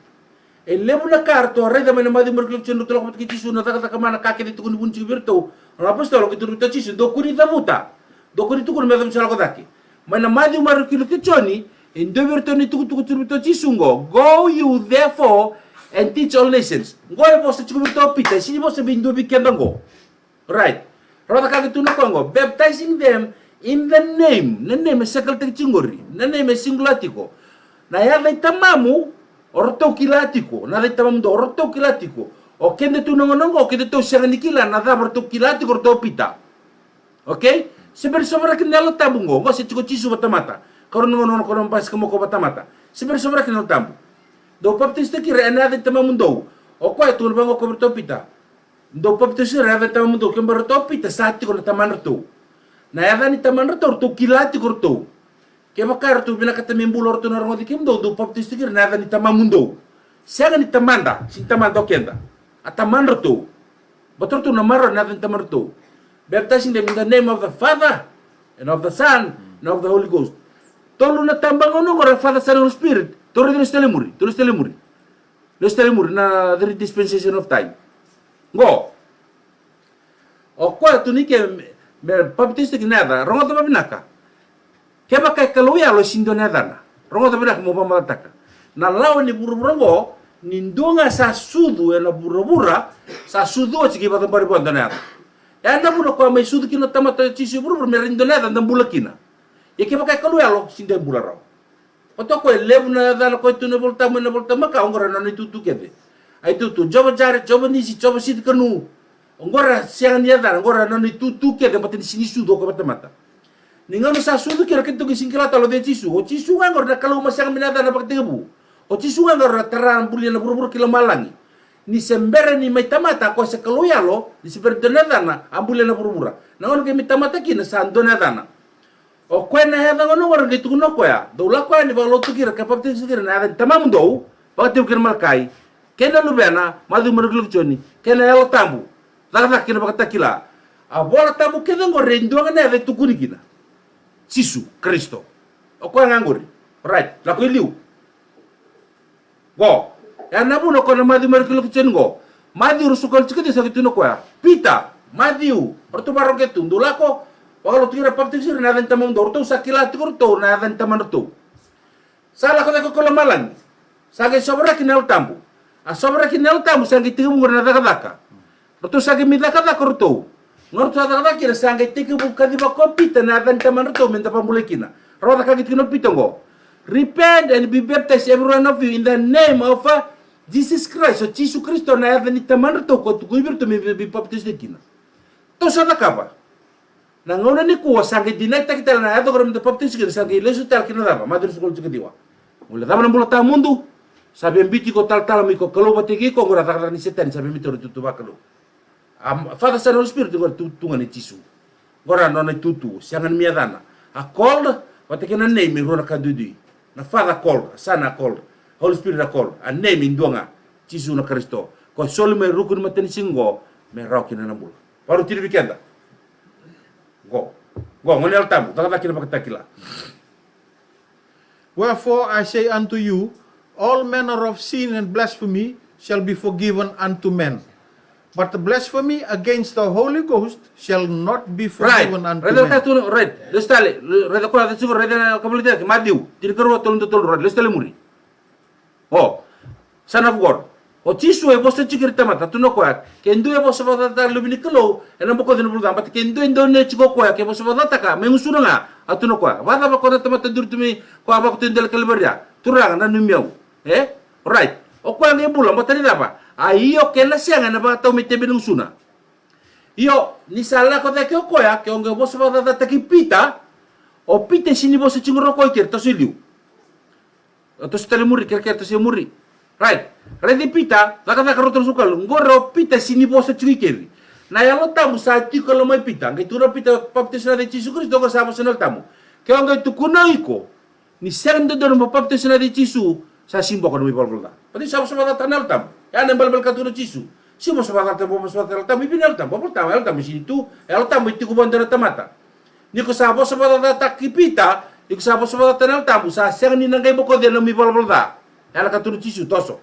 E levu na ka ratou a raica mai na Maciu, Marika, Luke, Joni, ratou lako vata kei Jisu, na cakacaka mana, ka kece e tukuni vuni tiko vei iratou na apositolo, kei tukuna vei iratou o Jisu, dou kua ni cavuta. Dou kua ni tukuna me yacova niu sa lako cake. Mai na Maciu, Marika, Luke, Joni, e dua vei iratou na itukutuku tukuna vei iratou o Jisu qo, "Go you therefore and teach all nations." Qo e vosa tiko vei iratou o Pita, e sega ni vosa vei dua vei keda qo. Right. Rogoca ka qai tukuna o koya qo, "Baptizing them in the name." Na name e circle-taki tiko qori. Na name e singular tiko. Na yaca i Tamamu, o ratou kila tiko. Na yaca i Tamamudou, o ratou kila tiko. O kedatou na gauna qo, o kedatou sega ni kila na cava ratou kila tiko o ratou o Pita. Okay? Se bera ni sovaraki na Yalo Tabu qo, qo se tiko o Jisu vakatamata. Karua na gauna ko na basika mai o koya vakatamata. Se bera ni sovaraki na Yalo Tabu. Dou papitaisotaki ira ena yaca i Tamamudou. O koya e tukuna vaqo o koya vei iratou o Pita. Dou papitaisotaki ira ena yaca i Tamamudou, ke o ratou o Pita sa tiko na tamadratou. Na yaca ni tamadratou ratou kila tiko ratou. Kevaka eratou vinakata me bula o ratou na rogoci kemudou, dou papitaisotaki ira na yaca ni tamamudou. Sega ni tamada, sega ni tamada o keda. A tamadratou. Baleta ratou na marau na yaca ni tamadratou. Baptizing them in the name of the Father, and of the Son, and of the Holy Ghost. Tolu na tabagone oqo era Father, Son, Holy Spirit. Tou raica, lesu tale i muri, tou lesu tale i muri. Lesu tale i muri na the dispensation of time. Qo. O koya tu ni ke me, me papitaisotaki na yaca, rogoca vavinaka. Kevaka e Kalou yalo, e sega ni dua na yacana. Rogoca vinaka mo vakamacalataka. Na lawa ni vuravura oqo, ni dua ga sa sucu ena vuravura, sa sucu oti ki vakacabari vua dua na yaca. Ya na vuna koya mai sucu kina na tamata o Jisu e vuravura me rawa ni dua na yaca da bula kina. Ia kevaka e Kalou yalo, sega ni dua e bula rawa. Koto o koya e levu na yacana koya tu na iVolatabu, na iVolatabu makawa, oqo ra nona itutu kece. A itutu, Jiova Jaire, Jiova Nisi, Jiova Sidikanu. Oqo ra sega ni yacana, oqo ra nona itutu kece, baleta ni sega ni sucu o koya vakatamata. Ni gauna sa sucu kina, keitou qai sega ni kila tale o cei o Jisu. O Jisu ga oqo ra na Kalou mai sega mai na yacana vakatekivu. O Jisu ga oqo ra tara a bulia na vuravura ki lomalagi. Ni se bera ni mai tamata, koya se Kalou yalo, ni se bera ni dua na yacana, a bulia na vuravura. Na gauna qai mai tamata kina, sa dua na yacana. O koya na yaca gona oqo ra qai tukuna o koya, dou lako yani vakalotuki ira ka papitaisotaki ira na yaca ni tamamudou, vakatekivu kei na Malakai, kei na Luvena, Maciu, Marika, Luke, Joni, kei na Yalo Tabu, cakacaka kei na Vakatakila. A Vola Tabu kece oqo e dua ga na yaca e tukuni kina. Jisu Karisito. O koya ga oqori. Right, lako i liu. Qo. Ya na vuna o koya na Maciu, Marika, Luke, Joni qo. Maciu ruasagavulu ka tiko, sa qai tukuna o koya, Pita, Maciu, o ratou vakarogo tu, dou lako vakalotuki ira, papitaisotaki ira na yaca ni tamamudou. O ratou sa kila tiko o ratou na yaca ni tamadratou. Sa lako cake o koya i lomalagi. Sa qai sovaraki na Yalo Tabu. A sovaraki na Yalo Tabu sa qai tekivu oqori na cakacaka. Ratou sa qai mai cakacaka o ratou. Ga ratou sa cakacaka kina, sa qai tekivu kaciva ko Pita na yaca ni tamadratou me da vakabulai kina. Rogoca ka qai tukuna o Pita oqo. Repent and be baptized, every one of you, in the name of, uh, Jesus Christ. O Jisu Karisito na yaca ni tamadratou ko tukuni vei iratou me, me, me papitaisotaki kina. Ratou sa cakava. Na gauna nikua sa qai dinaitaki tale na yaca oqori me da papitaisotaki kina, sa qai lesu tale ki na cava? Maciu ruasagavulu ka ciwa. Mo lai cava? Na bula tawamudu. Sa via biuti iko talatala mai ko Kalou vata kei iko, oqori a cakacaka ni Setani, sa via biuti iko itutu vakalou. A Father, Son, Holy Spirit, oqori tu, tu ga nei Jisu. Oqori a nona itutu, sega ni me yacana. A called, vata kei na name e rua na ka duidui. Na Father called, a Son a called, Holy Spirit a called, a name e dua ga. Jisu na Karisito. Ko soli mai ruku ni matanisiga oqo me rawa kina na bula. Vakaroti vei keda. Qo. Qo, gone Yalo Tabu, cakacaka kina Vakatakila. Wherefore I say unto you, all manner of sin and blasphemy shall be forgiven unto men, but the blasphemy against the Holy Ghost shall not be forgiven unto men. Right. Raica ka tukuna, right. Lesu tale, raica koya, lesu, raica na kavaliti yake, Maciu tinikarua, tolu, tolu, right. Lesu tale muri. O, Son of God. O Jisu e vosa tiko kei ira na tamata, a tukuna o koya, ke dua e vosa vakacacataka na Luve ni Kalou, ena bokoci ena vuravura ca, baleta ke dua e donuya tiko o koya, ke vosa vakacacataka, mai gusuna ga, a tukuna o koya. Vakacava ko na tamata duri tu mai, ko a vakatui dela Kalivaria? Turaga, nanumi au. E? Right. O koya qai bula, baleta ni cava? A io kei na sega ena vakatau mai tebenigusuna. Io, ni sa lako cake o koya, ke o qai vosa vakacacataki Pita, o Pita e sega ni vosa tiko qori o koya kei ira, toso i liu. Toso tale muri, kerekere, toso i muri. Right. Raici Pita, Cakacaka rua, tolusagavulu ka walu. Qori o Pita e sega ni vosa tiko i keri. Na Yalo Tabu sa tiko e loma i Pita. Qai tukuna o Pita, papitaiso ena yaca i Jisu Karisito, qori sa vosa na Yalo Tabu. Ke o qai tukuna o iko ni sega ni dodonu mo papitaiso ena yaca i Jisu, sa sega ni boko na nomu ivalavala ca. Baleta ni sa vosa vakacacataka na Yalo Tabu. Ya na ibalebale ka tukuna o Jisu. Sega ni vosa vakacacataka, vosa vakacacataka na Yalo Tabu, ibalebale na Yalo Tabu e sega ni tu, Yalo Tabu e tiko vua e dua na tamata. Ni ko sa vosa vakacacataki Pita, ni ko sa vosa vakacacataka na Yalo Tabu, sa sega ni na qai bokoci ena nomu ivalavala ca. Ya na ka tukuna o Jisu, toso.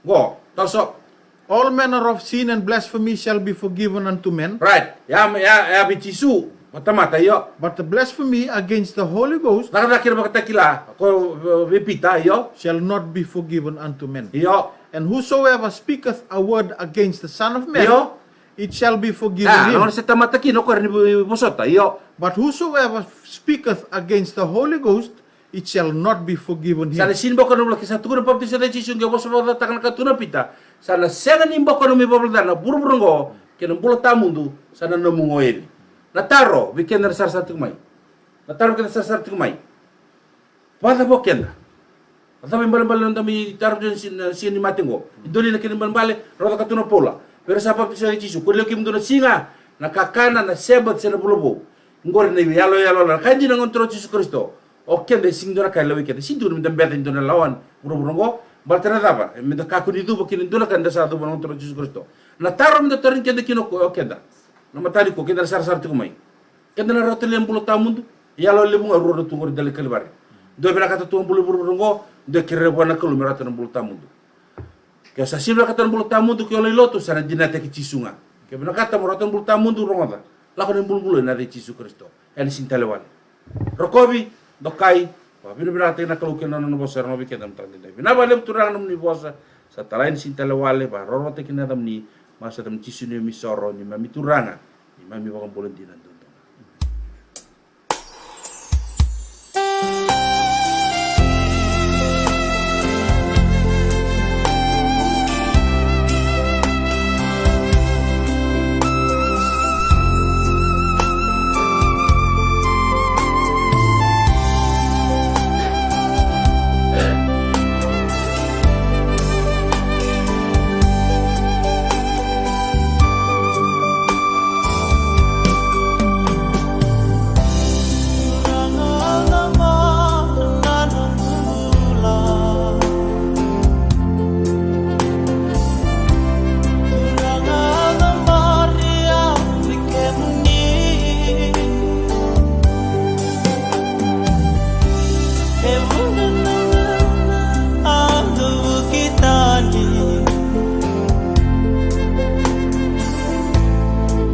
Qo, toso. All manner of sin and blasphemy shall be forgiven unto men. Right. Ya, ya, ya vei Jisu, vakatamata, io. But the blasphemy against the Holy Ghost. Cakacaka kei na Vakatakila, ko, e, vei Pita, io. Shall not be forgiven unto men. Io. And whosoever speaketh a word against the Son of Man, io, it shall be forgiven him. Na gauna se tamata kina o koya ni vo-, vosota, io. But whosoever speaketh against the Holy Ghost, it shall not be forgiven him. Sa na sega ni boko na bula, ke sa tukuna papitaiso ena yaca i Jisu, qai vosa vakacacataka na ka tukuna o Pita. Sa na sega ni boko na nomu ivalavala ca na vuravura oqo, kei na bula tawamudu, sa na nomu oqo yani. Na taro vei keda na sarasara tiko mai. Na taro vei keda na sarasara tiko mai. Vakacava o keda? Vakacava ibalebale na noda mai taro tiko ena siga ni mate oqo? E dua na kena ibalebale, rogoca ka tukuna o Paula vei ira sa papitaiso ena yaca i Jisu. Ko lewe kemudou na siga, Na kakana, na Sabbath se na vula vou. Oqori na iyaloyalo, na ka e dina na Gone Turaga o Jisu Karisito. O keda e sega ni dua na ka e lewai keda. Sega ni dua me da beca e dua na lawa ni vuravura oqo. Baleta na cava? E me da kakua ni cuva kina e dua na ka ni da sa cuva na Gone Turaga o Jisu Karisito. Na taro me da tarogi keda kina o koya, o keda. Na mataka nikua, keda na sarasara tiko mai. Keda na rawata li na bula tawamudu? Iyaloyalo levu ga rua na tu oqori e dela ni Kalivari. Dua e vinakata tu na bula e vuravura oqo, dua e kerea vua na Kalou me rawata na bula tawamudu. Ke sa sega ni vinakata na bula tawamudu, ke o lai lotu, sa na dinataki Jisu ga. Ke vinakata mo rawata na bula tawamudu, rogoca. Lako na ibulubulu ena yaca i Jisu Karisito. Ena sega ni tale wale. Rokovi, dokai, vakavinavinakataki na Kalou kei na nona vosa era rogovi keda na mataka nikua. Vinaka vakalevu Turaga na nomuni vosa, sa talai ena sega ni tale wale, vakarorogotaki na yacamuni, masu yacamuni Jisu neimami isoro, neimami Turaga, neimami iVakabula dina duadua.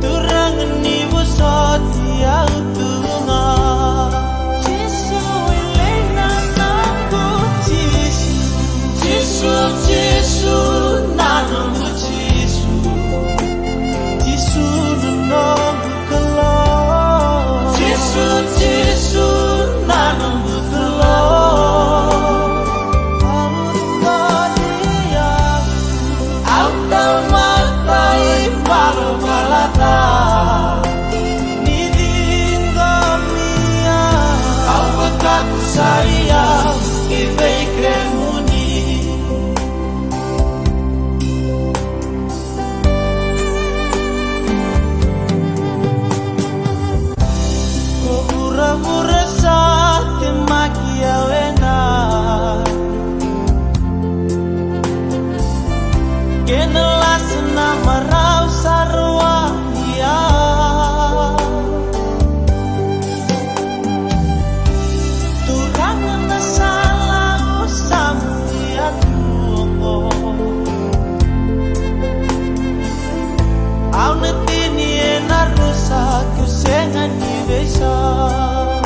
Turaga ni vosoti au tu ga. Jisu e lewe ni noqu Jisu. Jisu, Jisu na noqu Jisu. Jisu na noqu Kalou. Jisu, Jisu na noqu Kalou. Au rogocia, au tamata ivalavala ca. Ni ciqomi au, au vakatusai au ki vei kemuni. Ko vuravura sa temaki au ena, kena lasa na marau sa rawai au. Turaga na sala au sa muria tu oqo. Au na tini ena rusa keu sega ni veisau.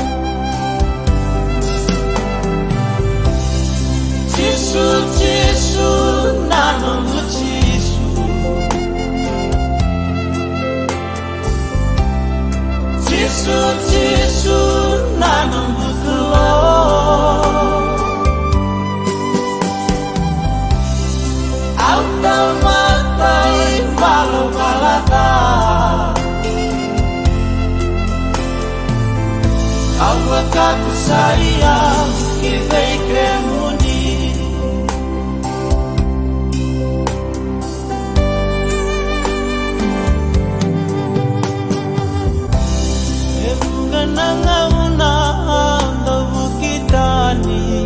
Jisu, Jisu na noqu Jisu. Jisu, Jisu na noqu Kalou. Au tamata ivalavala ca. Au vakatusai au ki vei kemuni. E vuqa na gauna au dau vuki tani.